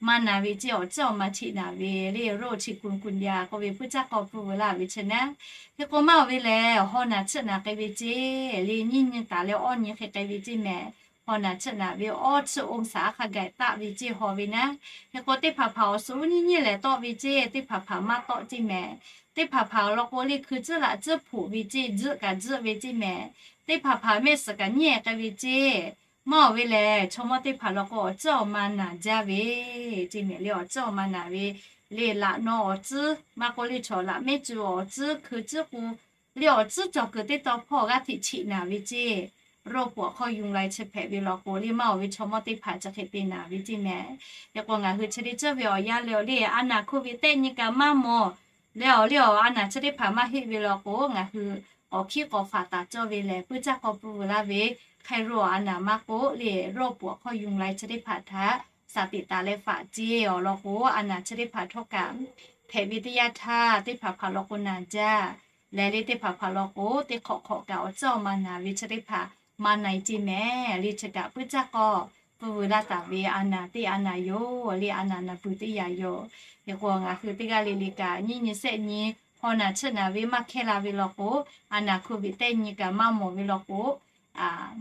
maˇ naˍ ve ceˇ, awˬ tcuhˉ awˬ ma chiꞈ naˍ ve leh โรคชิคุนกุนยา k'oˆ ve puiˉ caˇ k'aw pfuhˇ veu laˇ ve chi naˉ. Hk'e k'o maˇ oˬ ve lehˬ haw naˍ tsuhˆ naˍ k'ai ve ceˇ. Leh nyiˇ nyi taˍ leh awˇ nyi hk'e k'ai ve ceˇ mehˍ. Haw naˍ tsuhˆ naˍ ve awˇ tsuhˆ องศา hk'a gaˬ taˆ ve ceˇ haw ve naˉ. Hk'e k'o teˇ hpaˍ hpaˍ awˬ suhˍ nyiˇ nyi lehˬ tawˆ ve ceˇ, teˇ hpaˍ hpaˍ maˇ tawˆ ceˇ mehˍ. Teˇ hpaˍ hpaˍ law k'o leh hkui tcuhˉ laꞈ tcuhˉ hpoꞈ ve ceˇ, tzuhˆ kaꞈ tzuhˆ ve ceˇ mehˍ. Teˇ hpaˍ hpaˍ mehˆ suhˍ kaꞈ nyiˇ k'ai ve ceˇ. Maˇ oˬ ve lehˬ chaw mawˇ teˇ hpaˍ law k'o awˬ tcuhˉ awˬ ma naˍ jaˇ ve ceˇ mehˍ. Leh awˬ tcuhˉ awˬ ma naˍ ve leh laꞈ naw awˬ tcuhˉ maˇ k'oˆ leh chaw laꞈ mehˆ cuˬ awˬ tcuhˉ, hkui tcuhˉ k'u leh awˬ tcuhˉ cawˬ kuiˬ teˇ taw hpawˇ g'aˇ hteꞈ chiꞈ naˍ ve ceˇ. โรคปวดข้อยุงลาย chi hpehꞈ ve law k'o leh maˇ oˬ ve chaw mawˇ teˇ hpaˍ chi hk'e te naˍ ve ceˇ mehˍ. Hk'e k'o ngaˬ hui chi teˇ ceuˬ ve awˬ yanˇ leh leh a naˍ โควิด tehˆ nyi kaꞈ maˇ mawˬ leh awˬ leh awˬ a naˍ chi teˇ hpaˍ maˇ heˆ ve law k'o ngaˬ hui k'awꞈ hkiˉ k'awꞈ faꞈ taˍ cawˇ ve lehˬ puiˉ caˇ k'aw pfuhˇ veu laˇ ve hk'ai lo a naˍ maˇ k'oˆ leh โรคปวดข้อยุงลาย chi teˇ hpaˍ htaꞈ shaˍ teꞈ taˍ leh faꞈ ceˇ. Awˬ lawn k'o a naˍ chi teˇ hpaˍ htawˇ kaꞈ hpehꞈ ve teˇ yanˇ htaˇ teˇ hpaˍ hpaˍ law k'o naˍ jaˇ leh leh teˇ hpaˍ hpaˍ law k'o teˇ hk'awꞈ hk'awꞈ kaꞈ awˬ tcuhˉ awˬ ma naˍ ve chi teˇ hpaˍ maˇ na e ceˇ mehˍ. Leh chi kaꞈ puiˉ caˇ k'aw pfuhˇ veu laˇ taˍ ve a naˍ teˇ a naˍ yoˬ. Leh a naˍ naˍ beuˬ teˇ yanˇ yoˬ. Hk'e k'o ngaˬ hui teˇ g'aˇ le le kaꞈ nyiˇ nyi shehˆ nyi haw naˍ tsuhˆ naˍ ve maˇ hkehˇ la ve law k'o, a naˍ โควิด tehˆ nyi kaꞈ maˇ mawˬ ve law k'o,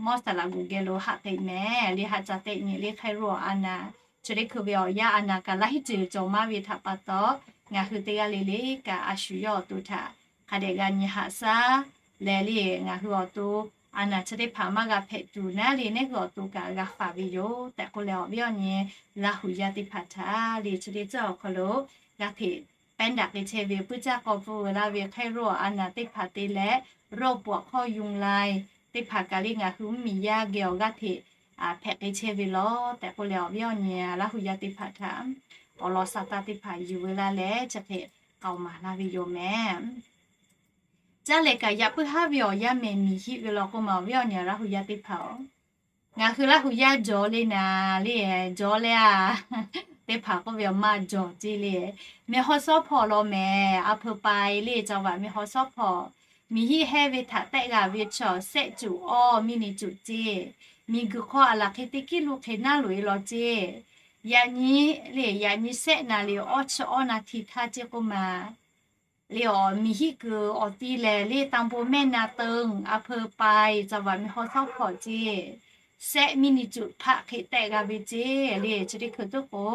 mawˇ saˍ laꞈ g'uˬ geh lo haꞈ k'ai mehˍ. Leh haꞈ ca tehˆ nyi leh hk'ai lo a naˍ chi teˇ hkui ve awˬ yanˇ a naˍ kaꞈ laˇ hiˉ ceuˬ cawˬ maˇ ve htaꞈ pa taw, ngaˬ hui teˇ g'aˇ le le kaꞈ a shu yawˇ awˬ to htaꞈ hk'a dehꞈ g'a nyi haꞈ shaˉ leh leh ngaˬ hui awˬ to a naˍ chi teˇ hpaˍ maˇ g'a hpehꞈ tuˬ naˉ leh neˉ hui awˬ to kaꞈ g'a faˍ ve yoˬ tehꞈ k'oˆ leh awˬ viˉ awˬ nyi Laˇ hu yaˇ teˇ hpaˍ htaꞈ leh chi teˇ ceuˬ awˬ hk'aw lo g'aˇ hteꞈ pehˉ daꞈ k'ai chehˇ ve, puiˉ caˇ k'aw pfuhˇ ve laˇ ve hk'e โรค a naˬ teˇ hpaˍ te leh โรคปวดข้อยุงลาย teˇ hpaˍ kaꞈ le ngaˬ hui mvuhˇmiˬ yaˇ geh awˬ g'aˇ hteꞈ hpehꞈ k'ai chehˇ ve law tehꞈ k'oˆ leh, awˬ viˉ awˬ nyi Laˇ hu yaˇ teˇ hpaˍ htaꞈ awˬ lawn sa taˇ teˇ hpaˍ yuˬ ve laˇ leh chi hk'e k'aoˍ maˍ laˇ ve yoˬ meh. Caˇ leh kaꞈ yaꞈ puiˉ haˉ ve awˬ yanˇ mehˍ miˬ hiˆ ve law k'oˆ ma, awˬ viˉ awˬ nyi Laˇ hu yaˇ teˇ hpaˍ-oˬ, ngaˬ hui Laˇ hu yaˇ jawˬ le naˍ le, jawˬ le a, teˇ hpaˍ k'oˆ ve awˬ maˇ jawˬ ceˇ le. Mehˬ haw sawˉ hpawˇ law mehˍ, a hpeu pai le จังหวัดแม่ฮ่องสอน hpawˇ, miˬ hiˆ hehnˇ ve htaꞈ tehˆ g'a ve chaw sehˆ cuˬ awˇ miˇ ni cuˬ ceˇ. Miˬguiˬ hk'aw aˬ laˬ hk'e teˇ kiˉ lo hk'e naˉ loꞈ e law ceˇ. Yaꞈ nyi le, yaꞈ nyi sehˆ naˍ riˍ awˇ chi awˇ naˍ htiˍ htaˇ ceˇ k'oˆ ma le, awˬ miˬ hiˆ kuiˬ awˬ ti lehˬ le ตำบลแม่นาตึง a hpeu pai จังหวัดแม่ฮ่องสอน hpawˇ ceˇ. Sehˆ miˇ ni cuˬ hpaˆ hk'e tehˆ g'a ve ceˇ le. Chi teˇ hkui tuˉ k'o,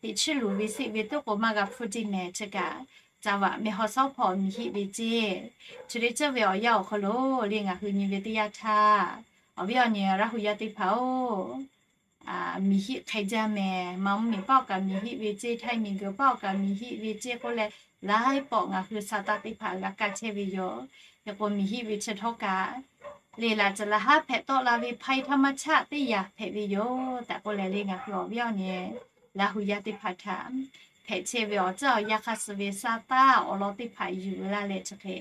teꞈ chiˇ luˬ ve seˆ ve tuˉ k'o maˇ g'a hpfuhˇ ceˇ mehˍ chi kaꞈ, จังหวัดแม่ฮ่องสอน hpawˇ miˬ hiˆ ve ceˇ. Chi teˇ ceuˬ ve awˬ yanˇ awˬ hk'aw lo le ngaˬ hui nyi ve teˇ yanˇ htaˇ, awˬ viˉ awˬ nyi Laˇ hu yaˇ teˇ hpaˍ-oˬ, miˬ hiˆ hk'e jaˇ mehˍ, Manˇ mvuhˇmiˬ paˆ awˬ kaꞈ miˬ hiˆ ve ceˇ, Htaiˇ miˬguiˬ paˆ awˬ kaꞈ miˬ hiˆ ve ceˇ k'oˆ leh, laiˉ pawˆ ngaˬ hui sa taˇ teˇ hpaˍ g'a kaˇ chehˇ ve yoˬ. Hk'e k'o miˬ hiˆ ve chi htawˇ kaꞈ le laꞈ caˬ laꞈ haˉ hpehꞈ tawˆ la ve ภัยธรรมชาติ teˇ yanˇ hpehꞈ ve yoˬ tehꞈ k'oˆ leh le ngaˬ hui awˬ viˉ awˬ nyi Laˇ hu yaˇ teˇ hpaˍ htaꞈ hpehꞈ chehˇ ve awˬ tcuhˇ awˬ yanˇ hk'a suh ve sa taˇ awˬ lawn teˇ hpaˍ yuˬ laˇ leh chi hk'e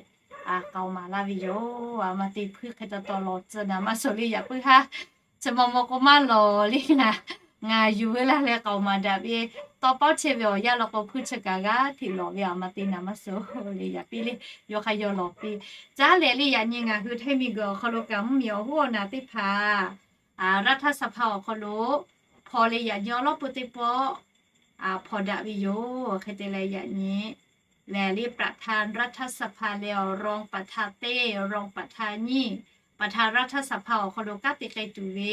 k'aoˍ maˍ laˇ ve yoˬ. A ma te hpuiˇ hk'e taw taw lawˬ tcuh naˍ maˇ suhˍ le yaꞈ puiˉ haˉ, chi ma maw k'o maˇ lawˬ le ngaˬ, ngaˬ yuˬ ve laˇ leh k'aoˍ maˍ daꞈ ve tawˇ pawˉ chehˇ ve awˬ yanˇ law k'o hpuiˇ chi kaꞈ g'aˇ hteꞈ lawˬ ve a ma te naˍ maˇ suhˍ le yaꞈ piˇ le, yawˇ hk'aˇ yawˇ lawˬ piˇ. Caˇ leh le yaꞈ nyi ngaˬ hui Htaiˇ miˬguiˬ awˬ hk'aw lo kaꞈ mvuhˇmiˬ awˬ hoˉ awˬ naˬ teˇ hpaˍ รัฐสภา awˬ hk'aw lo hpaw le yaꞈ nyi awˬ lawˉ peu teˇ pawˆ hpaw daꞈ ve yoˬ. Hk'e te leh yaꞈ nyi lehˬ le ประธานรัฐสภา leh awˬ รองประธาน teˇ, รองประธาน nyiˇ, ประธานรัฐสภา awˬ hk'aw lo kanˉ te k'ai tuˬ ve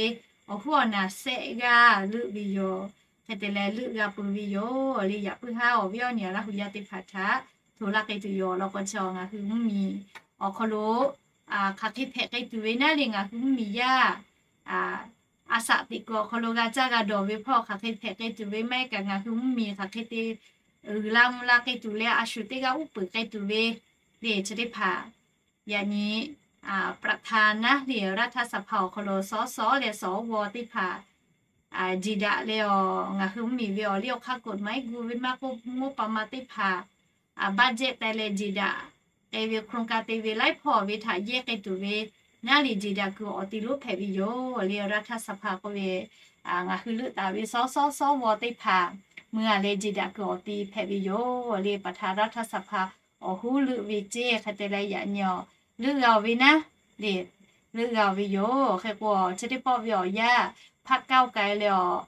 awˬ hoˉ awˬ naˬ sehˆ g'aˇ leuˆ ve yoˬ. Hk'e te leh leuˆ g'a peuˬ ve yoˬ le yaꞈ puiˉ haˉ awˬ viˉ awˬ nyi Laˇ hu yaˇ teˇ hpaˍ htaꞈ hto laˇ k'ai tuˬ yoˬ. Law k'o chi ngaˬ hui mvuhˇmiˬ awˬ hk'aw lo hk'aˬ hk'e hpehꞈ k'ai tuˬ ve naˉ le ngaˬ hui mvuhˇmiˬ yaˇ a shaꞈ teꞈ kuiˬ awˬ hk'aw lo g'a caˇ g'a dawˬ ve hpawˇ hk'aˬ hk'e hpehꞈ k'ai tuˬ ve maˇ heˆ kaꞈ ngaˬ hui mvuhˇmiˬ hk'aˬ hk'e te uiˍ la mvuh la k'ai tuˬ leh a shu teˇ g'aˇ uˉ peunˍ k'ai tuˬ ve le chi teˇ hpaˍ yaꞈ nyi ประธาน naˉ le รัฐสภา awˬ hk'aw lo สส leh สว teˇ hpaˍ jeˬ daꞈ leh awˬ ngaˬ hui mvuhˇmiˬ ve awˬ liˇ awˬ hk'aˇ กฎหมาย gu ve maˇ k'oˆ, งบประมาณ teˇ hpaˍ budget te leh jeˬ daꞈ k'ai ve โครงการ te ve laiˉ hpawˇ ve htaꞈ yehˇ k'ai tuˬ ve naˉ le jeˬ daꞈ kuiˬ awˬ ti lonˉ hpehꞈ ve yoˬ le รัฐสภา k'oˆ ve ngaˬ hui leuˆ taˍ ve สส สว teˇ hpaˍ mui a leh jeˬ daꞈ kuiˬ awˬ ti hpehꞈ ve yoˬ le ประธานรัฐสภา awˬ hoˉ leuˆ ve ceˇ. Hk'e te leh yaꞈ nyi awˬ leuˆ g'a ve naˉ le leuˆ g'a ve yoˬ. Hk'e k'o chi teˇ pawˆ ve awˬ yanˇ พรรคก้าวไกล leh awˬ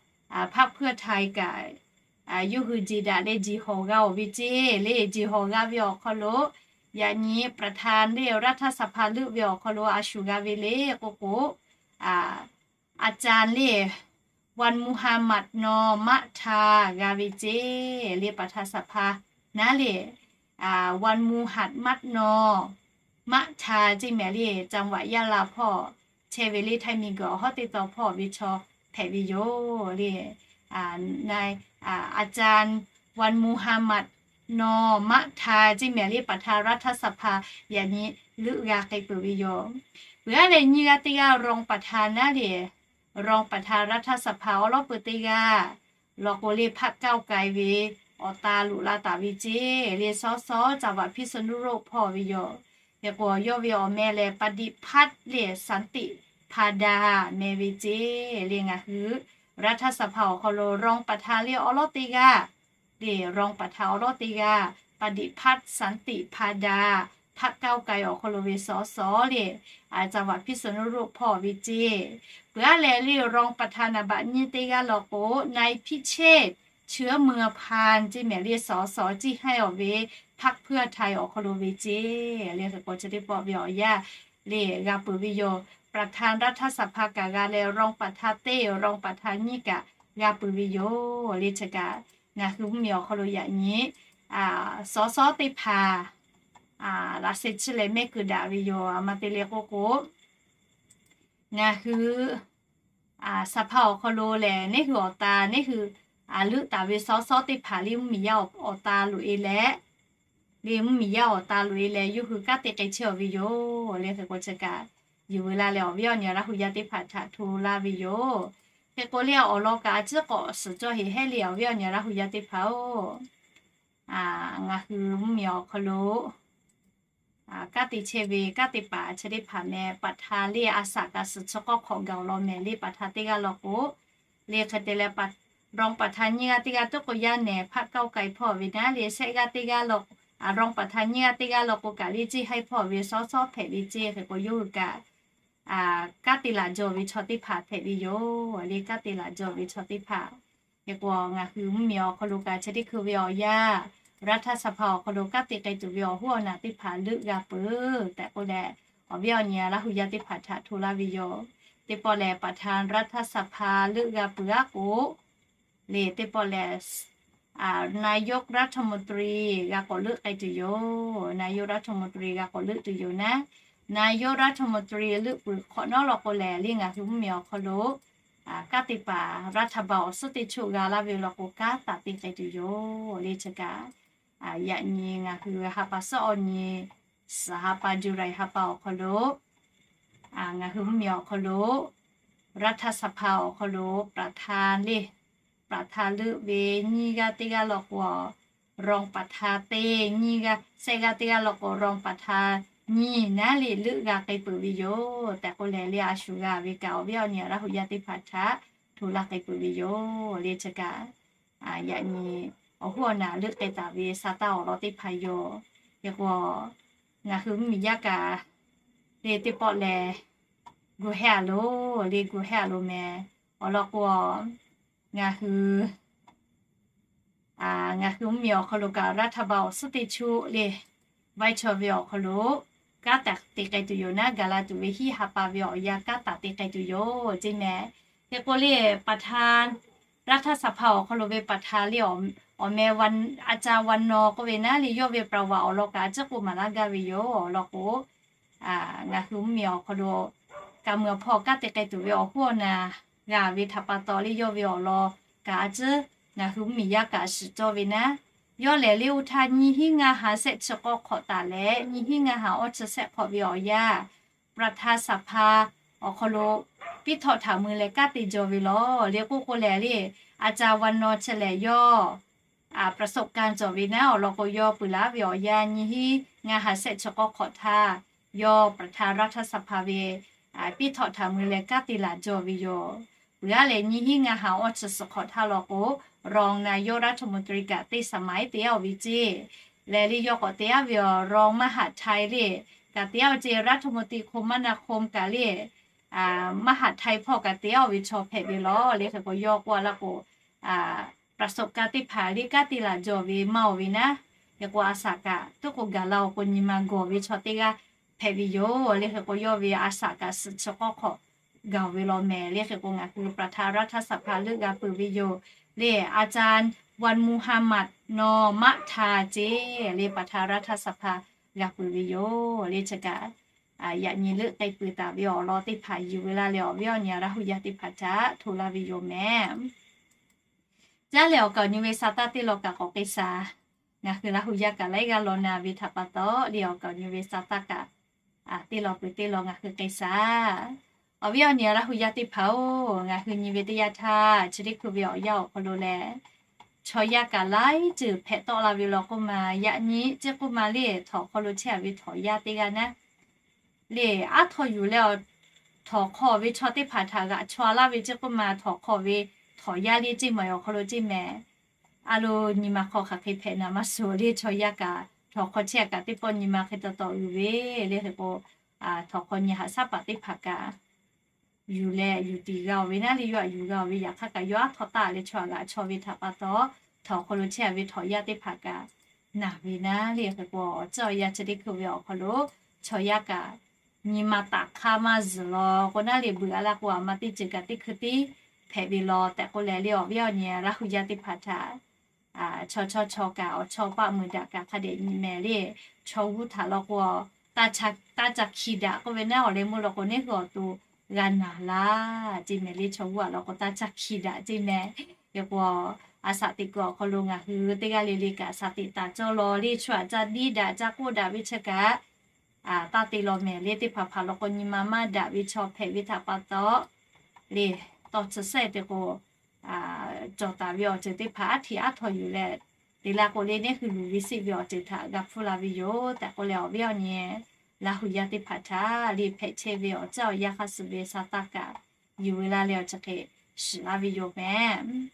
พรรคเพื่อไทย kaꞈ yawˇ hui jeˬ daꞈ leh jeˬ hawˬ g'a oˬ ve ceˇ le. Jeˬ hawˬ g'a ve awˬ hk'aw lo yaꞈ nyi ประธาน le รัฐสภา leuˆ ve awˬ hk'aw lo a shu g'a ve le k'oˆ k'o, a ca le วันมุฮัมมัด nawˬ มะทา g'a ve ceˇ le ประธานสภา naˉ le วันมุฮัมมัด nawˬ มะทา ceˇ mehˍ le จังหวัดยะลา hpawˇ chehˇ ve le ไทย miˬguiˬ awˬ hawˉ teˇ taw hpawˇ ve chaw hpehꞈ ve yoˬ le. อาจารย์ วันมุฮัมมัด nawˬ มะทา ceˇ mehˍ le ประธานรัฐสภา yaꞈ nyi leuˆ g'a k'ai peuˬ ve yoˬ. Peuˬ aˉ leh nyiˇ g'aˇ teˇ g'aˇ รองประธาน naˉ le รองประธานรัฐสภา awˬ lawˉ peu teˇ g'aˇ law k'o le พรรคก้าวไกล ve awˬ ta loꞈ la taˍ ve ceˇ le สส จังหวัดพิษณุโลก hpawˇ ve yoˬ. Hk'e k'o yawˇ ve awˬ meh lehˬ ปฏิพัฒน์ le สันติพาดา meh ve ceˇ le ngaˬ hui รัฐสภา awˬ hk'aw lo รองประธาน le awˬ lawˉ teˇ g'aˇ le รองประธาน awˬ lawˉ teˇ g'aˇ ปฏิพัฒน์ สันติพาดา พรรคก้าวไกล awˬ hk'aw lo ve สส le จังหวัดพิษณุโลก hpawˇ ve ceˇ. Peuˬ aˉ leh le รองประธาน naˍ baꞈ nyiˇ teˇ g'aˇ law k'o นายพิเชษ เชื้อเมืองพาน ceˇ mehˍ le สส ceˇ haiˉ awˬ ve พรรคเพื่อไทย awˬ hk'aw lo ve ceˇ le. Hk'e k'o chi teˇ pawˆ ve awˬ yanˇ le g'a peuˬ ve yoˬ. ประธานรัฐสภา kaꞈ g'a leh รองประธาน teˇ รองประธาน nyiˇ kaꞈ g'a peuˬ ve yoˬ le. Chi kaꞈ ngaˬ hui mvuhˇmiˬ awˬ hk'aw lo yaꞈ nyi สส teˇ hpaˍ laꞈ sheh chi leh mehˆ keu daꞈ ve yoˬ. A ma te le k'oˆ k'o, ngaˬ hui สภา awˬ hk'aw lo lehˬ neˇ hui awˬ ta neˇ hui leuˆ taˍ ve sawˉ sawˉ teˇ hpaˍ lehˬ mvuhˇmiˬ yaˇ awˬ ta loꞈ e leh, lehˬ mvuhˇmiˬ yaˇ awˬ ta loꞈ e leh yawˇ hui kanˉ te k'ai chehˇ ve yoˬ. Lehˬ hk'e k'o chi kaꞈ yuˬ ve laˇ leh awˬ viˉ awˬ nyi Laˇ hu yaˇ teˇ hpaˍ htaꞈ hto laˇ ve yoˬ. Hk'e k'o lehˬ awˬ lawn kaꞈ a ciˉ k'awꞈ suhˍ cawˇ heˍ hehˉ lehˬ awˬ viˉ awˬ nyi Laˇ hu yaˇ teˇ hpaˍ-oˬ, ngaˬ hui mvuhˇmiˬ awˬ hk'aw lo kanˉ te chehˇ ve kanˉ te paˍ chi teˇ hpaˍ meh ประธาน lehˬ a shaꞈ kaꞈ suhˍ chi k'awˇ hk'awꞈ gaˬ awˬ lawn mehˍ lehˬ ประธาน teˇ g'aˇ law k'o, lehˬ hk'e te leh รองประธาน nyiˇ g'aˇ teˇ g'aˇ tuˉ k'o yaˇ nehˬ พรรคก้าวไกล hpawˇ ve naˉ lehˬ shehˆ g'aˇ teˇ g'aˇ law, รองประธาน nyiˇ g'aˇ teˇ g'aˇ law k'o kaꞈ lehˬ ceˇ haiˉ hpawˇ ve sawˉ sawˉ hpehꞈ ve ceˇ hk'e k'o yawˇ hui kaꞈ kanˉ te laˬ jaw ve chaw teˇ hpaˍ hpehꞈ ve yoˬ. Lehˬ kanˉ te laˬ jaw ve chaw teˇ hpaˍ hk'e k'o ngaˬ hui mvuhˇmiˬ awˬ hk'aw lo kaꞈ chi teˇ hkui ve awˬ yanˇ รัฐสภา awˬ hk'aw lo kanˉ te k'ai tuˬ ve awˬ hoˉ awˬ naˬ teˇ hpaˍ leuˆ g'a peuˬ tehꞈ k'oˆ leh, awˬ viˉ awˬ nyi Laˇ hu yaˇ teˇ hpaˍ htaꞈ hto laˇ ve yoˬ. Teˇ pawˆ lehˬ ประธานรัฐสภา leuˆ g'a peuˬ aˉ k'o, lehˬ teˇ pawˆ lehˬ นายกรัฐมนตรี g'a k'awꞈ leuˆ k'ai tuˬ yoˬ. นายกรัฐมนตรี g'a k'awꞈ leuˆ tuˬ yoˬ naˉ, นายกรัฐมนตรี leuˆ peuˬ hk'awꞈ nawˉ law k'o lehˬ lehˬ ngaˬ hui mvuhˇmiˬ awˬ hk'aw lo kanˉ te paˍ รัฐบาล awˬ suhˉ teˇ choˆ g'a laˇ ve law k'o kanˉ taˍ te k'ai tuˬ yoˬ. Lehˬ chi kaꞈ yaꞈ nyi ngaˬ hui ha pa suhˉ awˬ nyi suhˍ ha pa July ha pa awˬ hk'aw lo ngaˬ hui mvuhˇmiˬ awˬ hk'aw lo รัฐสภา awˬ hk'aw lo ประธาน lehˬ ประธาน leuˆ ve nyiˇ g'aˇ teˇ g'aˇ law k'o, รองประธาน teˇ nyiˇ g'aˇ, shehˆ g'aˇ teˇ g'aˇ law k'o รองประธาน nyiˇ naˉ lehˬ leuˆ g'a k'ai peuˬ ve yoˬ tehꞈ k'oˆ leh lehˬ a shu g'a ve kaꞈ awˬ viˉ awˬ nyi Laˇ hu yaˇ teˇ hpaˍ htaꞈ hto laˇ k'ai peuˬ ve yoˬ. Lehˬ chi kaꞈ yaꞈ nyi awˬ hoˉ awˬ naˬ leuˆ k'ai taˍ ve sa taˇ awˬ lawn teˇ hpaˍ yoˬ. Hk'e k'o ngaˬ hui mvuhˇmiˬ yaˇ kaꞈ lehˬ teˇ pawˆ lehˬ gu hehˉ a loˬ, lehˬ gu hehˉ a loˬ mehˍ. Awˬ lawn k'o ngaˬ hui ngaˬ hui mvuhˇmiˬ awˬ hk'aw lo kaꞈ รัฐบาล awˬ suhˉ teˇ choˆ lehˬ ไว้ชอบ ve awˬ hk'aw lo kanˉ taˍ te k'ai tuˬ yoˬ naˉ, gaˬ la tuˬ ve hiˉ ha pa ve awˬ yanˇ kanˉ taˍ te k'ai tuˬ yoˬ ceˇ mehˍ. Hk'e k'o lehˬ ประธานรัฐสภา awˬ hk'aw lo ve ประธาน lehˬ awˬ meh a ca วันนอร์ k'oˆ ve naˉ lehˬ yawˇ ve ประวัติ awˬ lawn kaꞈ a ciˉ k'oˆ maˍ laˇ gaˇ ve yoˬ. Awˬ lawn k'o ngaˬ hui mvuhˇmiˬ awˬ hk'aw lo kaꞈ meuꞈ awˬ hpawˇ kanˉ te k'ai tuˬ ve awˬ hoˉ awˬ naˬ g'a ve htaꞈ pa taw lehˬ yawˇ ve awˬ lawn kaꞈ a ciˉ ngaˬ hui mvuhˇmiˬ yaˇ kaꞈ shiˍ cawˇ ve naˉ, yawˇ lehˬ lehˬ oˇ htaˇ nyiˇ hinˉ ngaˇ ha shehˆ chi k'awˇ hk'awꞈ taˍ leh nyiˇ hinˉ ngaˇ ha awˇ chi shehˆ hk'awꞈ ve awˬ yanˇ ประธานสภา awˬ hk'aw lo piˇ htawꞈ htaꞈ mui leh kanˉ te jaw ve law. Lehˬ k'oˆ k'o lehˬ lehˬ a ca วันนอร์ chi lehˬ yawˇ ประสบการณ์ cawˬ ve naˉ awˬ lawn k'o yawˇ peuˬ laˇ ve awˬ yanˇ nyiˇ hinˉ ngaˇ ha shehˆ chi k'awˇ hk'awꞈ htaˇ yawˇ ประธานรัฐสภา ve piˇ htawꞈ htaꞈ mui leh kanˉ te laˬ jaw ve yoˬ. Peuˬ aˉ lehˬ nyiˇ hinˉ ngaˇ ha awˇ chi suhˍ hk'awꞈ htaˇ law k'o รองนายกรัฐมนตรี kaꞈ teˇ สมัย te aˉ ve ceˇ. Lehˬ lehˬ yawˇ k'awꞈ te aˉ ve awˬ รองมหาดไทย lehˬ kaꞈ te aˉ ve ceˇ, รัฐมนตรีคมนาคม kaꞈ lehˬ mhā ha htaiˇ hpawˇ kaꞈ te aˉ ve chaw hpehꞈ ve law. Lehˬ hk'e k'o yawˇ k'oˆ a laˇ k'o ประสบการณ์ teˇ hpaˍ lehˬ kanˉ te laˬ jaw ve maˇ oˬ ve naˉ, hk'e k'o a shaꞈ kaꞈ tuˉ k'o gaˬ la awˬ k'o nyi ma gawˬ ve chaw teˇ g'aˇ hpehꞈ ve yoˬ. Lehˬ hk'e k'o yawˇ ve a shaꞈ kaꞈ suhˍ chi k'awˇ hk'awꞈ gaˬ ve law mehˍ. Lehˬ hk'e k'o ngaˬ hui ประธานรัฐสภา leuˆ g'a peuˬ ve yoˬ. Lehˬ a ca วันมุฮัมมัด nawˬ maˆ htaˇ ceˇ lehˬ ประธานรัฐสภา g'a peuˬ ve yoˬ. Lehˬ chi kaꞈ yaꞈ nyi leuˆ k'ai peuˬ taˍ ve awˬ lawn teˇ hpaˍ yuˬ ve laˇ leh awˬ viˉ awˬ nyi Laˇ hu yaˇ teˇ hpaˍ htaꞈ hto laˇ ve yoˬ mehˍ. Caˉ lehˬ awˬ kaˍ awˬ nyi ve sa taˇ teˇ law kaꞈ k'awꞈ k'ai shaˍ. Ngaˬ hui Laˇ hu yaˇ kaꞈ laiˉ g'aˇ law na ve htaꞈ pa taw lehˬ awˬ kaˍ awˬ nyi ve sa taˇ kaꞈ teˇ law peuˬ teˇ law ngaˬ hui k'ai shaˍ. Awˬ viˉ awˬ nyi Laˇ hu yaˇ teˇ hpaˍ-oˬ, ngaˬ hui nyi ve teˇ yanˇ htaˇ chi teˇ hkui ve awˬ yanˇ awˬ hk'aw lo lehˬ chaw yaˇ kaꞈ laiˉ ceuˬ hpehꞈ tawˆ la ve law k'oˆ ma, yaꞈ nyi ceˇ k'oˆ ma lehˬ htawnˍ hk'aw lo chehˇ a ve htawnˍ yaˇ teˇ g'aˇ naˉ lehˬ aˉ htaw yuˬ leh htawnˍ hk'aw ve chaw teˇ hpaˍ htaꞈ g'aꞈ chaw laˇ ve ceˇ k'oˆ ma, htawnˍ hk'aw ve htawnˍ yaˇ lehˬ ceˇ maˬ awˬ hk'aw lo ceˇ mehˍ. A lo nyi ma hk'aw hk'aˬ hk'e hpehꞈ naˍ maˇ suh lehˬ chaw yaˇ kaꞈ htawnˍ hk'aw chehˇ a kaꞈ teˇ pawˆ nyi ma hk'e taw taw uiˍ ve lehˬ hk'e k'o htawnˍ hk'aw nyi haꞈ shaˉ paˍ teˇ hpaˍ kaꞈ yuˬ leh yuˬ tiˍ g'a oˬ ve naˉ lehˬ yawˇ htaꞈ yuˬ g'a oˬ ve yaꞈ hk'aˇ kaꞈ yawˇ aˉ htaw taˍ leh chaw htaꞈ g'aꞈ chaw ve htaꞈ pa taw htawnˍ hk'aw lo chehˇ a ve htawnˍ yaˇ teˇ hpaˍ kaꞈ naˬ ve naˉ lehˬ hk'e k'o awˬ ceuˬ awˬ yanˇ chi teˇ hkui ve awˬ hk'aw lo chaw yaˇ kaꞈ nyi ma taˍ hk'aˇ maˇ zuhˬ law k'o naˉ lehˬ beuꞈ a laˇ k'o a ma teˇ ceuˬ kaꞈ teˇ hkui tiˉ hpehꞈ ve law tehꞈ k'oˆ leh lehˬ awˬ viˉ awˬ nyi Laˇ hu yaˇ teˇ hpaˍ htaꞈ chaw chaw chaw kaꞈ awˬ chawˇ paˆ mui daꞈ kaꞈ hk'a dehꞈ nyi mehˍ lehˬ chaw g'uˇ htaꞈ law k'o taˇ ca hki daꞈ k'oˆ ve naˉ awˬ leh meuˇ law k'o neˇ hui awˬ to g'a naˬ laˇ ceˇ mehˍ lehˬ chaw g'uˇ a law k'o taˇ ca hki daꞈ ceˇ mehˍ. Hk'e k'o a shaꞈ teꞈ kuiˬ awˬ hk'aw lo ngaˬ hui teˇ g'aˇ le le kaꞈ shaˍ tiꞈ taˍ cawˇ law le, chaw aꞈ ca diˇ daꞈ ca k'oˆ daꞈ ve chi kaꞈ taˇ te law mehˍ le. Teˇ hpaˍ hpaˍ law k'o nyi ma maˇ daꞈ ve chaw hpehꞈ ve htaꞈ pa taw le, tawˇ chi sehˉ te k'o, cawˬ taˍ ve awˬ ceuˬ teˇ hpaˍ aˉ htiꞈ aˉ htaw yuˬ leh, te la k'o le neˉ hui luˬ ve siˆ ve awˬ ceuˬ htaꞈ g'a hpfuhˇ la ve yoˬ tehꞈ k'oˆ leh, awˬ viˉ awˬ nyi Laˇ huˍ yaˇ teˇ hpaˍ htaꞈ le hpehꞈ chehˇ ve awˬ caˇ awˬ yanˇ hk'aˇ suh ve sa taˇ kaꞈ yuˬ ve laˇ leh awˬ chi hk'e shiˍ laˇ ve yoˬ mehˍ.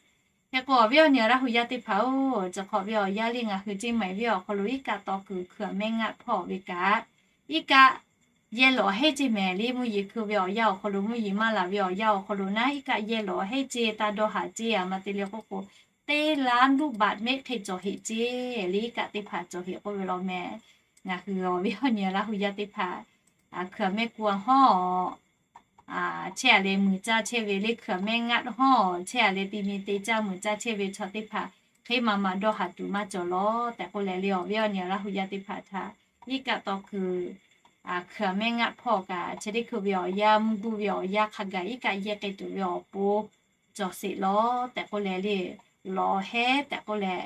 Hk'e k'o awˬ viˉ awˬ nyi Laˇ huˍ yaˇ teˇ hpaˍ-oˬ, chi hk'awꞈ ve awˬ yanˇ le ngaˬ hui ceˇ maiˍ viˉ awˬ hk'aw lo iˉ kaˆ taw kuiˬ hkui aꞈ mehˆ ngaˆ hpawˇ ve kaꞈ, iˉ kaˆ yehˇ lawꞈ heˆ ceˇ mehˍ le. Mvuhˇ yeˬ hkui ve awˬ yanˇ awˬ hk'aw lo, mvuhˇ yeˬ maˇ laˬ ve awˬ yanˇ awˬ hk'aw lo naˉ iˉ kaˆ yehˇ lawꞈ heˆ ceˇ, taˇ dawˇ haˍ ceˇ. A ma te le k'oˆ k'o, teˇ laˇ nuˇ baꞈ mehˆ hk'e cawˬ heꞈ ceˇ le. Iˉ kaˆ teˇ hpaˍ cawˬ heꞈ k'oˆ ve law mehˍ. Ngaˬ hui awˬ viˉ awˬ nyi Laˇ huˍ yaˇ teˇ hpaˍ hkui aꞈ mehˆ ku a hawˇ chehˇ a leh muiˬ caˇ chehˇ ve le, hkui aꞈ mehˆ ngaˆ hawˇ chehˇ a leh ti mi te caˇ muiˬ caˇ chehˇ ve chaw teˇ hpaˍ hk'e maˬ maˬ dawˇ haˍ tuˬ maˇ cawˬ law tehꞈ k'oˆ leh le, awˬ viˉ awˬ nyi Laˇ huˍ yaˇ teˇ hpaˍ htaꞈ iˉ kaˆ taw kuiˬ hkui aꞈ mehˆ ngaˆ hpawˇ kaꞈ, chi teˇ hkui ve awˬ yanˇ, mvuhˇ guˇ ve awˬ yanˇ hk'a gaˬ iˉ kaˆ yehˇ k'ai tuˬ ve awˬ pon cawˬ sheˍ law tehꞈ k'oˆ leh le, lawꞈ heˆ tehꞈ k'oˆ leh,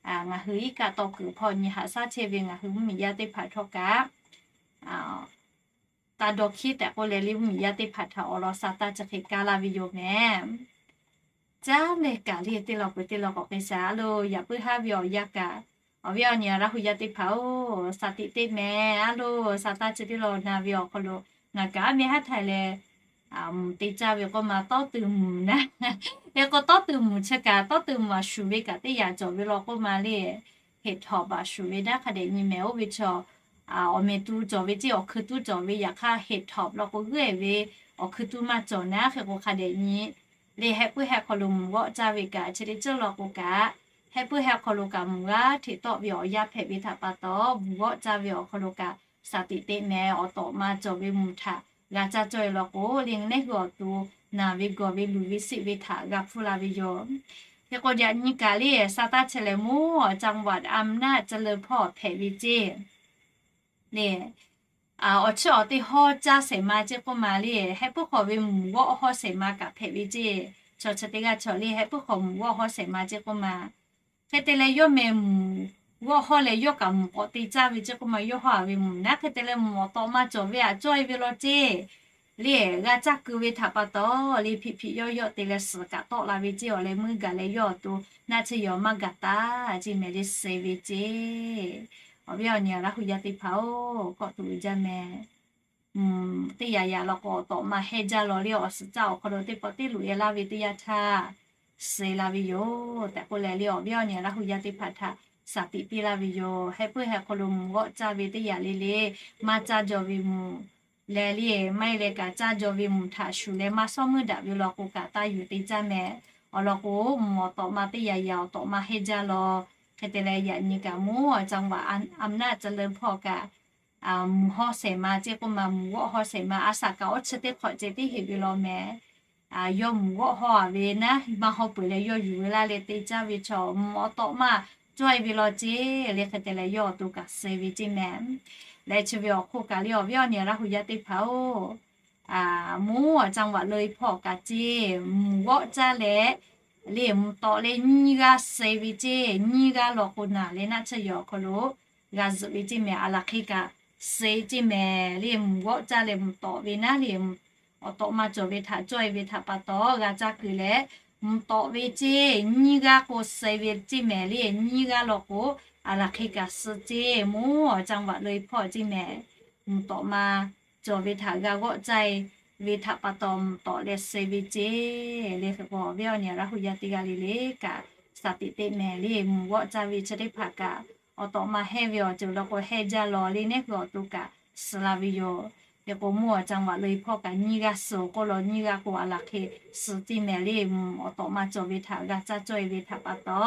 ngaˬ hui iˉ kaˆ taw kuiˬ hpawˇ nyi haꞈ shaˉ chehˇ ve ngaˬ hui mvuhˇ miˬ yaˇ teˇ hpaˍ htawˇ kaꞈ taˇ dawˇ hkiˉ tehꞈ k'oˆ leh le, mvuhˇ miˬ yaˇ teˇ hpaˍ htaꞈ awˬ lawn sa taˇ chi hk'e kaˇ laˇ ve yoˬ mehˍ. Caˉ leh kaꞈ le teˇ law peuˬ teˇ law k'awꞈ k'ai shaˍ. A lo, yaꞈ puiˉ haˉ ve awˬ yanˇ kaꞈ, awˬ viˉ awˬ nyi Laˇ huˍ yaˇ teˇ hpaˍ-oˬ, shaˍ tiꞈ teˇ mehˍ. A lo, sa taˇ chi teˇ law na ve awˬ hk'aw lo ngaˬ kaꞈ a meh haˉ htaiˍ leh mvuhˬ te caˇ ve k'oˆ ma, tawˇ tuˬ mvuhˬ naˉ, hk'e k'o tawˇ tuˬ mvuhˬ chi kaꞈ, tawˇ tuˬ mvuhˬ a shuˍ ve kaꞈ teˇ yanˇ cawˬ ve law k'oˆ ma le, heˍ htawꞈ baꞈ shuˍ ve naˉ hk'a dehꞈ nyi mehˍ. Oˇ ve chaw awˬ meh tuˬ cawˬ ve ceˇ, awˬ hkui tuˬ cawˬ ve, yaꞈ hk'aˇ heˍ htawꞈ law k'o g'euˆ ve awˬ hkui tuˬ maˇ cawˬ naˉ, hk'e k'o hk'a dehꞈ nyi le. Heh puiˉ heh hk'aw lo mvuhˬ g'awˆ caˇ ve kaꞈ chi teˇ ceuˬ law k'o kaꞈ, heh puiˉ heh hk'aw lo kaꞈ mvuhˬ g'aˇ hteꞈ tawˆ ve awˬ yanˇ hpehꞈ ve htaꞈ pa taw, mvuhˬ g'awˆ caˇ ve awˬ hk'aw lo kaꞈ shaˍ tiꞈ teˇ mehˍ. Awˬ tawꞈ ma cawˬ ve mvuhˬ htaꞈ g'a caˇ cawˇ e law k'o le, neˉ hui awˬ to naˬ ve gawˬ ve luˬ ve siˆ ve htaꞈ g'a hpfuhˇ la ve yoˬ. Hk'e k'o yaꞈ nyi kaꞈ le, sa taˇ chi lehˬ mvuhˇ จังหวัดอำนาจเจริญ hpawˇ hpehꞈ ve ceˇ le. Awˬ chiˇ awˬ te hawˇ caˇ shehˍ ma ceˇ k'oˆ ma le, heh puiˉ hk'awꞈ ve mvuhˬ g'awˆ hawˇ shehˍ ma kaꞈ hpehꞈ ve ceˇ. Chaw chi teˇ g'aˇ chaw le, heh puiˉ hk'awꞈ mvuhˬ g'awˆ hawˇ shehˍ ma ceˇ k'oˆ ma. Hk'e te leh yawˇ meh mvuhˬ g'awˆ hawˇ leh yawˇ kaꞈ mvuhˬ k'awꞈ te caˇ ve ceˇ k'oˆ ma, yawˇ hawˇ a ve mvuhˬ naˉ hk'e te leh mvuhˬ awˬ tawꞈ ma cawˬ ve aꞈ cawˇ e ve law ceˇ le, g'a caˇ keu ve htaꞈ pa taw le, hpiꞈ hpiꞈ yawˇ yawˇ te leh suhˍ kaꞈ tawˆ la ve ceˇ. Awˬ leh meuˇ gaˬ leh yawˇ awˬ to naˆ tsuhˇ yaw maˇ gaˬ taˍ ceˇ meh le, suh ve ceˇ. Awˬ viˉ awˬ nyi Laˇ huˍ yaˇ teˇ hpaˍ-oˬ, kawˆ tuˬ uiˍ jaˇ meh. Teˇ yanˇ yanˇ law k'o awˬ tawꞈ ma hehnˇ jaˇ law le, awˬ suhˍ caˇ awˬ hk'aw lo teˇ pawˆ teˇ loꞈ e laˇ ve teˇ yanˇ htaˇ suh la ve yoˬ tehꞈ k'oˆ leh le, awˬ viˉ awˬ nyi Laˇ huˍ yaˇ teˇ hpaˍ htaꞈ shaˍ tiꞈ piˇ laˇ ve yoˬ. Heh puiˉ heh hk'aw lo mvuhˬ g'awˆ caˇ ve teˇ yanˇ le le, maˇ caˇ jaw ve mvuhˬ leh le, maˇ heˆ leh kaꞈ caˇ jaw ve mvuhˬ htaꞈ shuˍ leh maˇ shawˉ meuˇ daꞈ ve law k'o kaꞈ taˇ yuˬ te caˇ meh. Awˬ lawn k'o mvuhˬ awˬ tawꞈ ma teˇ yanˇ yanˇ awˬ tawꞈ ma hehnˇ jaˇ law. Hk'e te leh yaꞈ nyi kaꞈ mvuhˇ จังหวัดอำนาจเจริญ hpawˇ kaꞈ mvuhˬ hawˇ shehˍ ma ceˇ k'oˆ ma, mvuhˬ g'awˆ hawˇ shehˍ ma, a shaꞈ kaꞈ awˇ chi teˇ hk'awꞈ ceh tiˉ heꞈ ve law meh. Yawˇ mvuhˬ g'awˆ hawˇ a ve naˉ maˇ hawˇ peuˬ leh yawˇ yuˬ ve laˇ leh te caˇ ve chaw mvuhˬ awˬ tawꞈ ma cawˇ e ve law ceˇ le. Hk'e te leh yawˇ awˬ to kaꞈ suh ve ceˇ meh. Leh chi ve awˬ hk'oˆ kaꞈ le, awˬ viˉ awˬ nyi Laˇ huˍ yaˇ teˇ hpaˍ-oˬ, mvuhˇ จังหวัดเลย hpawˇ kaꞈ ceˇ mvuhˬ g'awˆ caˇ leh le mvuhˬ tawꞈ leh nyiˇ g'aˇ suh ve ceˇ. Nyiˇ g'aˇ law k'o naˬ leh naˆ tsuhˇ yaw awˬ hk'aw lo g'a zuhꞈ ve ceˇ meh. A laˬ hk'e kaꞈ suh ceˇ meh le, mvuhˬ g'awˆ caˇ leh mvuhˬ tawꞈ ve naˉ le, awˬ tawꞈ ma cawˬ ve htaꞈ cawˇ e ve htaꞈ pa taw g'a caˇ keu leh mvuhˬ tawꞈ ve ceˇ. Nyiˇ g'aˇ k'o suh ve ceˇ meh le, nyiˇ g'aˇ law k'o a laˬ hk'e kaꞈ suh ceˇ. Mvuhˇ จังหวัดเลย hpawˇ ceˇ meh, mvuhˬ tawꞈ ma cawˬ ve htaꞈ g'a g'awˆ caˇ e ve htaꞈ pa taw mvuhˬ tawꞈ leh suh ve ceˇ le. Hk'e k'o awˬ viˉ awˬ nyi Laˇ huˍ yaˇ teˇ g'aˇ le le kaꞈ shaˍ tiꞈ teˇ meh le, mvuhˬ g'awˆ caˇ ve chi teˇ hpaˍ kaꞈ awˬ tawꞈ ma hehnˇ ve awˬ ceuˬ law k'o hehnˇ jaˇ law le, neˉ hui awˬ to kaꞈ suh la ve yoˬ. Hk'e k'o mvuhˇ จังหวัดเลย hpawˇ kaꞈ nyiˇ g'aˇ suh k'oˆ law, nyiˇ g'aˇ k'o a laˬ hk'e suh ceˇ meh le, mvuhˬ awˬ tawꞈ ma cawˬ ve htaꞈ g'a caˇ cawˇ e ve htaꞈ pa taw.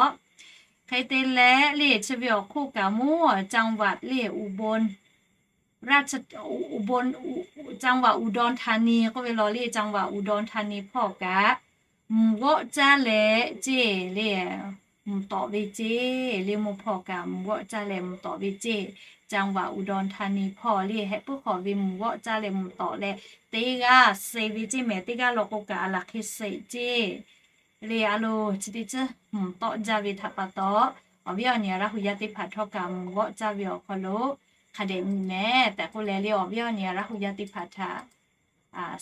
Hk'e te leh le chi ve awˬ hk'oˆ kaꞈ mvuhˇ จังหวัด le อุบลราช อุบล จังหวัดอุดรธานี k'oˆ ve law le, จังหวัดอุดรธานี hpawˇ kaꞈ mvuhˬ g'awˆ caˇ leh ceˇ le, mvuhˬ tawꞈ ve ceˇ le. Mvuhˇ hpawˇ kaꞈ mvuhˬ g'awˆ caˇ leh mvuhˬ tawꞈ ve ceˇ. จังหวัดอุดรธานี hpawˇ le heh puiˉ hk'awꞈ ve mvuhˬ g'awˆ caˇ leh mvuhˬ tawꞈ leh teˇ g'aˇ suh ve ceˇ meh. Teˇ g'aˇ law k'o kaꞈ a laˬ hk'e suh ceˇ le a lo chi teˇ ciˉ mvuhˇ tawˆ jaˇ ve htaꞈ pa taw, awˬ viˉ awˬ nyi Laˇ hu yaˇ teˇ hpaˍ htawˇ kaꞈ mvuhˇ g'awˆ jaˇ ve awˬ hk'aw lo hk'a dehꞈ nyi mehˍ tehꞈ k'oˆ leh le, awˬ viˉ awˬ nyi Laˇ hu yaˇ teˇ hpaˍ htaꞈ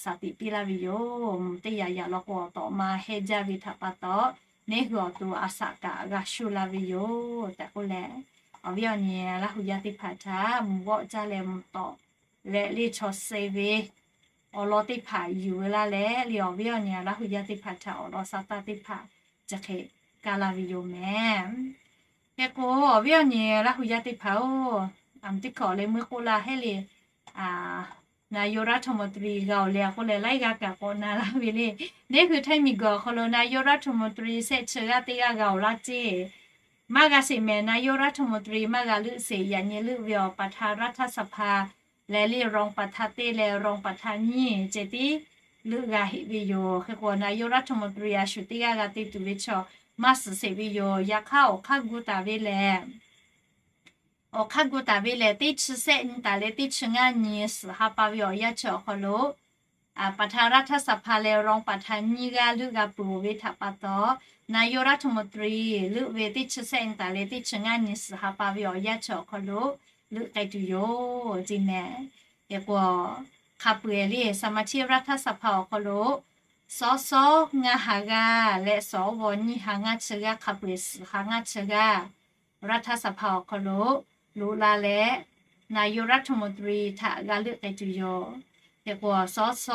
shaˍ tiꞈ piˇ laˇ ve yoˬ. Mvuhˇ teˇ yaꞈ yaꞈ law k'o, awˬ tawꞈ ma hehnˇ jaˇ ve htaꞈ pa taw, neˇ hui awˬ to a shaꞈ kaꞈ g'a shuˇ la ve yoˬ tehꞈ k'oˆ leh, awˬ viˉ awˬ nyi Laˇ hu yaˇ teˇ hpaˍ htaꞈ mvuhˇ g'awˆ jaˇ leh mvuhˇ tawꞈ leh le chaw suh ve awˬ lawn teˇ hpaˍ yuˬ laˇ leh le, awˬ viˉ awˬ nyi Laˇ hu yaˇ teˇ hpaˍ htaꞈ awˬ lawn sa taˇ teˇ hpaˍ chi hk'e kaˇ laˇ ve yoˬ mehˍ. Hk'e k'o, awˬ viˉ awˬ nyi Laˇ hu yaˇ teˇ hpaˍ-oˬ, a mvuhˇ teˇ hkawꞈ leh meuˇ k'oˆ laˇ hehˉ le, nayok รัฐมนตรี g'a-oˬ le a k'oˆ leh laiˉ g'aˇ kaꞈ k'awꞈ na laˇ ve le. Neˇ hui htaiˇ miˬ guiˬ awˬ hk'aw lo nayok รัฐมนตรี shehˆ chi g'aˇ teˇ g'aˇ g'a-oˬ laˇ ceˇ. Maˇ g'a sheˍ mehˍ, nayok รัฐมนตรี maˇ g'a leuˆ sheˍ. Yaꞈ nyi leuˆ ve awˬ ประธานรัฐสภา leh le รองประธาน teˇ leh รองประธาน nyiˇ ceh tiˉ leuˆ g'a heˆ ve yoˬ. Hk'e k'o, nayok รัฐมนตรี a shu teˇ g'aˇ g'a te tuˬ ve chaw maˇ suhˍ sheˍ ve yoˬ. Yaꞈ hk'aˇ awˬ hk'aˇ gu taˍ ve lehˬ, awˬ hk'aˇ gu taˍ ve lehˬ, teˇ chi shehˆ nyi taˍ leh teˇ chi ngaˇ nyi suhˍ ha pa ve awˬ yanˇ chi awˬ hk'aw lo ประธานรัฐสภา leh รองประธาน nyiˇ g'aˇ leuˆ g'a peuˬ-oˬ ve htaꞈ pa taw, nayok รัฐมนตรี leuˆ ve teˇ chi shehˆ nyi taˍ leh teˇ chi ngaˇ nyi suhˍ ha pa ve awˬ yanˇ chi awˬ hk'aw lo leuˆ k'ai tuˬ yoˬ ceˇ mehˍ. Hk'e k'o, hk'a peu-eˬ le สมาชิกรัฐสภา awˬ hk'aw lo สส ngaˇ ha g'aˇ leh สว nyiˇ ha ngaˇ chi g'aˇ, hk'a peu-eˬ suhˍ ha ngaˇ chi g'aˇ รัฐสภา awˬ hk'aw lo loꞈ la leh นายกรัฐมนตรี htaꞈ g'a leuˆ k'ai tuˬ yoˬ. Hk'e k'o, สส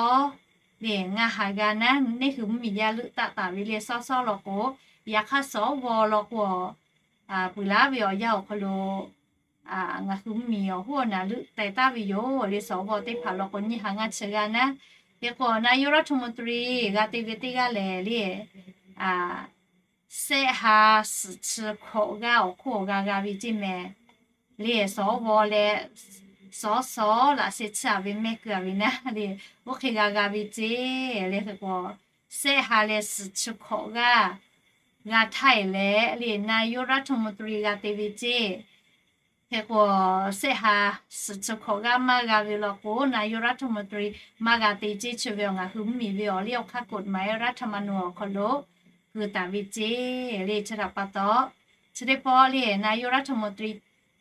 le ngaˇ ha g'aˇ naˉ neˇ hui mvuhˇmiˬ yaˇ leuˆ taˆ taˍ ve le สส law k'o, yaꞈ hk'aˇ สว law k'o, puiˍ laˉ ve awˬ yanˇ awˬ hk'aw lo ngaˬ hui mvuhˇmiˬ awˬ hoˉ awˬ naˍ leuˆ teh taˍ ve yoˬ le สว teˇ hpaˍ law k'o nyiˇ ha ngaˇ chi g'aˇ naˉ. Hk'e k'o, nayok รัฐมนตรี g'a te ve teˇ g'aˇ lehˬ le, shehˆ ha suhˍ chi hkawꞈ g'aˇ awˬ hk'oˆ g'a g'a ve ceˇ mehˍ. Le สว leh สส laꞈ sheh chiˇ a ve mehˆ keu a ve naˉ le, oˇ hk'e g'a g'a ve ceˇ le. Hk'e k'o, shehˆ ha leh suhˍ chi hkawꞈ g'aˇ g'a htaˇ e leh le นายกรัฐมนตรี g'a te ve ceˇ. Hk'e k'o, shehˆ ha suhˍ chi hkawꞈ g'aˇ maˇ g'a ve law k'o, nayok รัฐมนตรี maˇ g'a te ceˇ. Chi ve awˬ ngaˬ hui mvuhˇmiˬ ve awˬ liˇ awˬ hk'aˇ กฎหมาย รัฐธรรมนูญ awˬ hk'aw lo keu taˍ ve ceˇ le. Chi htaꞈ pa taw, chi teˇ pawˆ le นายกรัฐมนตรี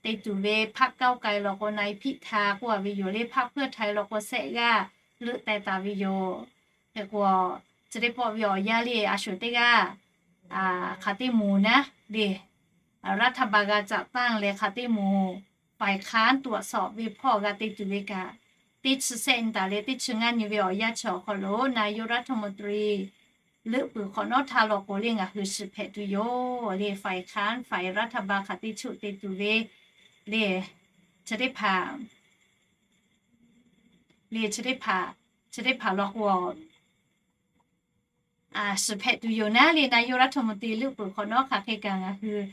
te tuˬ ve พรรคก้าวไกล law k'o นายพิธา k'oˆ a ve yoˬ le, พรรคเพื่อไทย law k'o shehˆ g'aˇ leuˆ teh taˍ ve yoˬ. Hk'e k'o, chi teˇ pawˆ ve awˬ yanˇ le a shu teˇ g'aˇ hk'aˬ teˇ moˍ naˉ le, รัฐบาล g'a caꞈ tanˇ leh hk'aˬ teˇ moˍ ฝ่ายค้าน ตรวจสอบ ve hpawˇ g'a te tuˬ ve kaꞈ, teˇ chi shehˆ nyi taˍ leh teˇ chi ngaˇ nyi ve awˬ yanˇ chi awˬ hk'aw lo นายกรัฐมนตรี leuˆ peuˬ hk'awꞈ nawˉ htaˇ law k'o le ngaˬ hui shiˍ hpehꞈ tuˬ yoˬ le. ฝ่ายค้าน ฝ่ายรัฐบาล hk'aˬ teˇ choˆ te tuˬ ve le, chi teˇ hpaˍ le chi teˇ hpaˍ, chi teˇ hpaˍ law k'o shiˍ hpehꞈ tuˬ yoˬ naˉ le. นายกรัฐมนตรี leuˆ peuˬ hk'awꞈ nawˉ hk'aˬ hk'e kaꞈ ngaˬ hui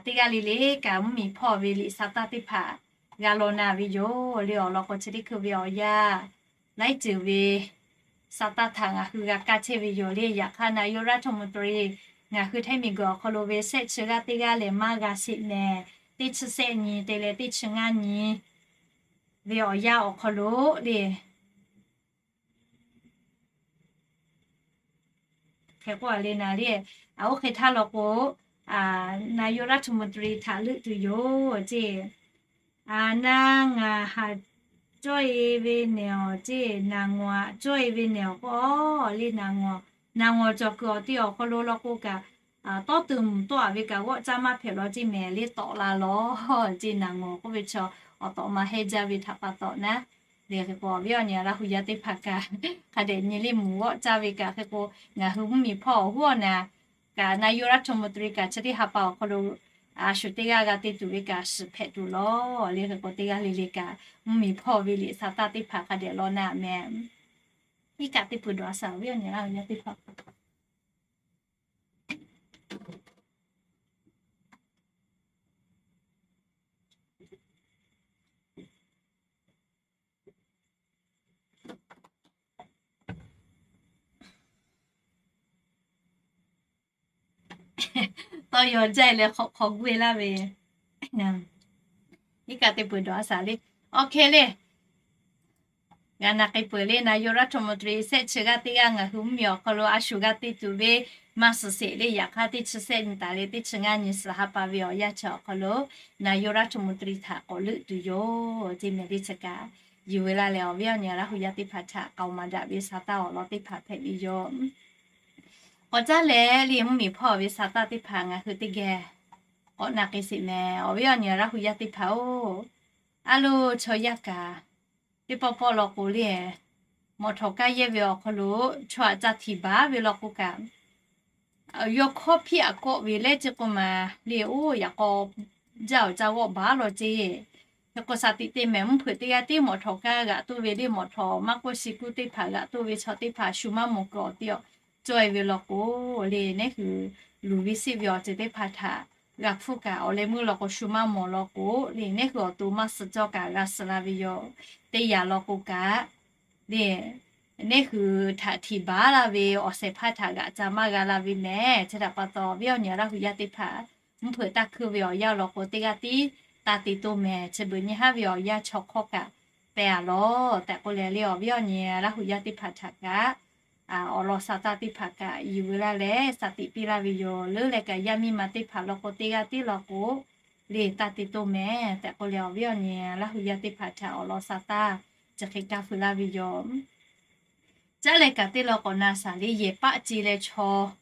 teˇ g'aˇ le le kaꞈ mvuhˇmiˬ hpawˇ ve liꞈ sa taˇ teˇ hpaˍ g'a law na ve yoˬ le. Awˬ lawn k'o, chi teˇ hkui ve awˬ yanˇ laiˉ ceuˬ ve sa taˇ htaꞈ ngaˬ hui g'a kaˇ chehˇ ve yoˬ le. Yaꞈ hk'aˇ นายกรัฐมนตรี ngaˬ hui htaiˇ miˬguiˬ awˬ hk'aw lo ve shehˆ chi g'aˇ teˇ g'aˇ lehˬ maˇ g'a sheˍ mehˍ. Teˇ chi shehˆ nyi te leh teˇ chi ngaˇ nyi ve awˬ yanˇ awˬ hk'aw lo le hk'e k'oˆ a le naˉ le, a oˇ hk'e htaˇ law k'o, นายกรัฐมนตรี htaꞈ leuˆ tuˬ yoˬ ceˇ. A naˉ ngaˬ haꞈ cawˇ e ve nehˬ awˬ ceˇ, naˍ ngawˬ haꞈ cawˇ e ve nehˬ awˬ k'o le, naˍ ngawˬ, naˍ ngawˬ cawˬ kuiˬ awˬ te awˬ hk'aw lo law k'o kaꞈ, tawˇ tuˬ mvuhˬ tawˆ a ve kaꞈ g'awˆ caˇ maˇ hpehꞈ law ceˇ mehˍ le, tawˆ la lawˬ ceˇ. Naˍ ngawˬ k'oˆ ve chaw awˬ tawꞈ ma hehnˇ jaˇ ve htaꞈ pa taw naˉ le. Hk'e k'o awˬ viˉ awˬ nyi Laˇ hu yaˇ teˇ hpaˍ kaꞈ hk'a dehꞈ nyi le mvuhˬ g'awˆ caˇ ve kaꞈ hk'e k'o, ngaˬ hui mvuhˇmiˬ hpawˇ awˬ hoˉ awˬ naˍ kaꞈ นายกรัฐมนตรี kaꞈ chi teˇ ha pa awˬ hk'aw lo a shu teˇ g'aˇ g'a te tuˬ ve kaꞈ shiˍ hpehꞈ tuˬ lawˬ le. Hk'e k'o teˇ g'aˇ le le kaꞈ mvuhˇmiˬ hpawˇ ve liꞈ sa taˇ teˇ hpaˍ hk'a dehꞈ law na mehˍ. Iˉ kaꞈ teˇ pui dawˬ a shaˍ awˬ viˉ awˬ nyi Laˇ hu yaˇ teˇ hpaˍ tawˇ yaw jaˇ leh hk'awꞈ hk'awꞈ guˇ e laˇ ve. Iˉ kaꞈ teˇ pui dawˬ a shaˍ le. Awˬ hk'e le, G'a na k'ai peuˬ le, นายกรัฐมนตรี shehˆ chi g'aˇ teˇ g'aˇ ngaˬ hui mvuhˇmiˬ awˬ hk'aw lo a shu g'a te tuˬ ve maˇ suhˍ sheˍ le. Yaꞈ hk'aˇ teˇ chi shehˆ nyi taˍ leh teˇ chi ngaˇ nyi suhˍ ha pa ve awˬ yanˇ chi awˬ hk'aw lo นายกรัฐมนตรี htaꞈ k'awꞈ leuˆ tuˬ yoˬ ceˇ mehˍ. Teˇ chi kaꞈ yuˬ ve laˇ leh awˬ viˉ awˬ nyi Laˇ hu yaˇ teˇ hpaˍ htaꞈ k'aoˍ maˍ daꞈ ve sa taˇ awˬ lawn teˇ hpaˍ hpehꞈ ve yoˬ. K'awꞈ caˉ leh le mvuhˇmiˬ hpawˇ ve sa taˇ teˇ hpaˍ ngaˬ hui teˇ geh k'awꞈ na k'ai sheˍ mehˍ. Awˬ viˉ awˬ nyi Laˇ hu yaˇ teˇ hpaˍ-oˬ, a loˬ chaw yaˇ kaꞈ teˇ pawˆ pawˆ law k'o le, mawꞈ htawꞈ kaˇ yehˇ ve awˬ hk'aw lo chaw aꞈ ca htiˍ baˬ ve law k'o kaꞈ, yawˇ hkawˇ hpiˇ aꞈ kawˆ ve leh ceˇ k'oˆ ma le, oˇ yaꞈ k'aw jaˇ awˬ ca g'awˆ baˬ law ceˇ. Hk'e k'o shaˍ tiꞈ te mehˍ, mvuhˇ hpeuꞈ teˇ g'aˇ tiˉ mawꞈ htawꞈ kaˇ g'aꞈ toˇ ve le, mawꞈ htawꞈ maˇ k'oˆ shi kuˇ teˇ hpaˍ g'aꞈ toˇ ve chaw teˇ hpaˍ shu maˇ mawˬ kuiˬ awˬ tiˉ awˬ cawˇ e ve law k'o le, neˉ hui luˬ ve seˆ ve awˬ ceuˬ teˇ hpaˍ htaꞈ g'a hpfuhˇ kaꞈ awˬ leh meuˇ law k'o shu maˇ mawˬ law k'o le, neˉ hui awˬ to maˇ suh cawˇ kaꞈ g'a suh la ve yoˬ. Teˇ yanˇ law k'o kaꞈ le, neˉ hui htaꞈ htiˍ baˬ laˇ ve awˬ shehˍ hpaˇ htaꞈ g'aꞈ ca maˇ g'a la ve mehˍ. Chi htaꞈ pa taw awˬ viˉ awˬ nyi Laˇ hu yaˇ teˇ hpaˍ, mvuhˇ hpeuꞈ taˇ hkuiˇ ve awˬ yanˇ law k'o teˇ g'aˇ tiˉ taˇ te toˇ mehˍ. Chi beuꞈ nyi haˉ ve awˬ yanˇ chaw hk'awˇ kaꞈ pehˬ a lawˬ tehꞈ k'oˆ leh le, awˬ viˉ awˬ nyi Laˇ hu yaˇ teˇ hpaˍ htaꞈ kaꞈ awˬ lawn sa taˇ teˇ hpaˍ kaꞈ yuˬ ve laˇ leh shaˍ tiꞈ piˇ laˇ ve yoˬ. Leuˉ leh kaꞈ yaˇ miˇ ma teˇ hpaˍ law k'o teˇ g'aˇ tiˉ law k'o le taˇ te toˇ mehˍ tehꞈ k'oˆ leh, awˬ viˉ awˬ nyi Laˇ hu yaˇ teˇ hpaˍ htaꞈ awˬ lawn sa taˇ chi hk'e kaˇ feu laˇ ve yoˬ. Caˉ leh kaꞈ teˇ law k'awꞈ na shaˍ le, yehˬ paˆ ce leh chaw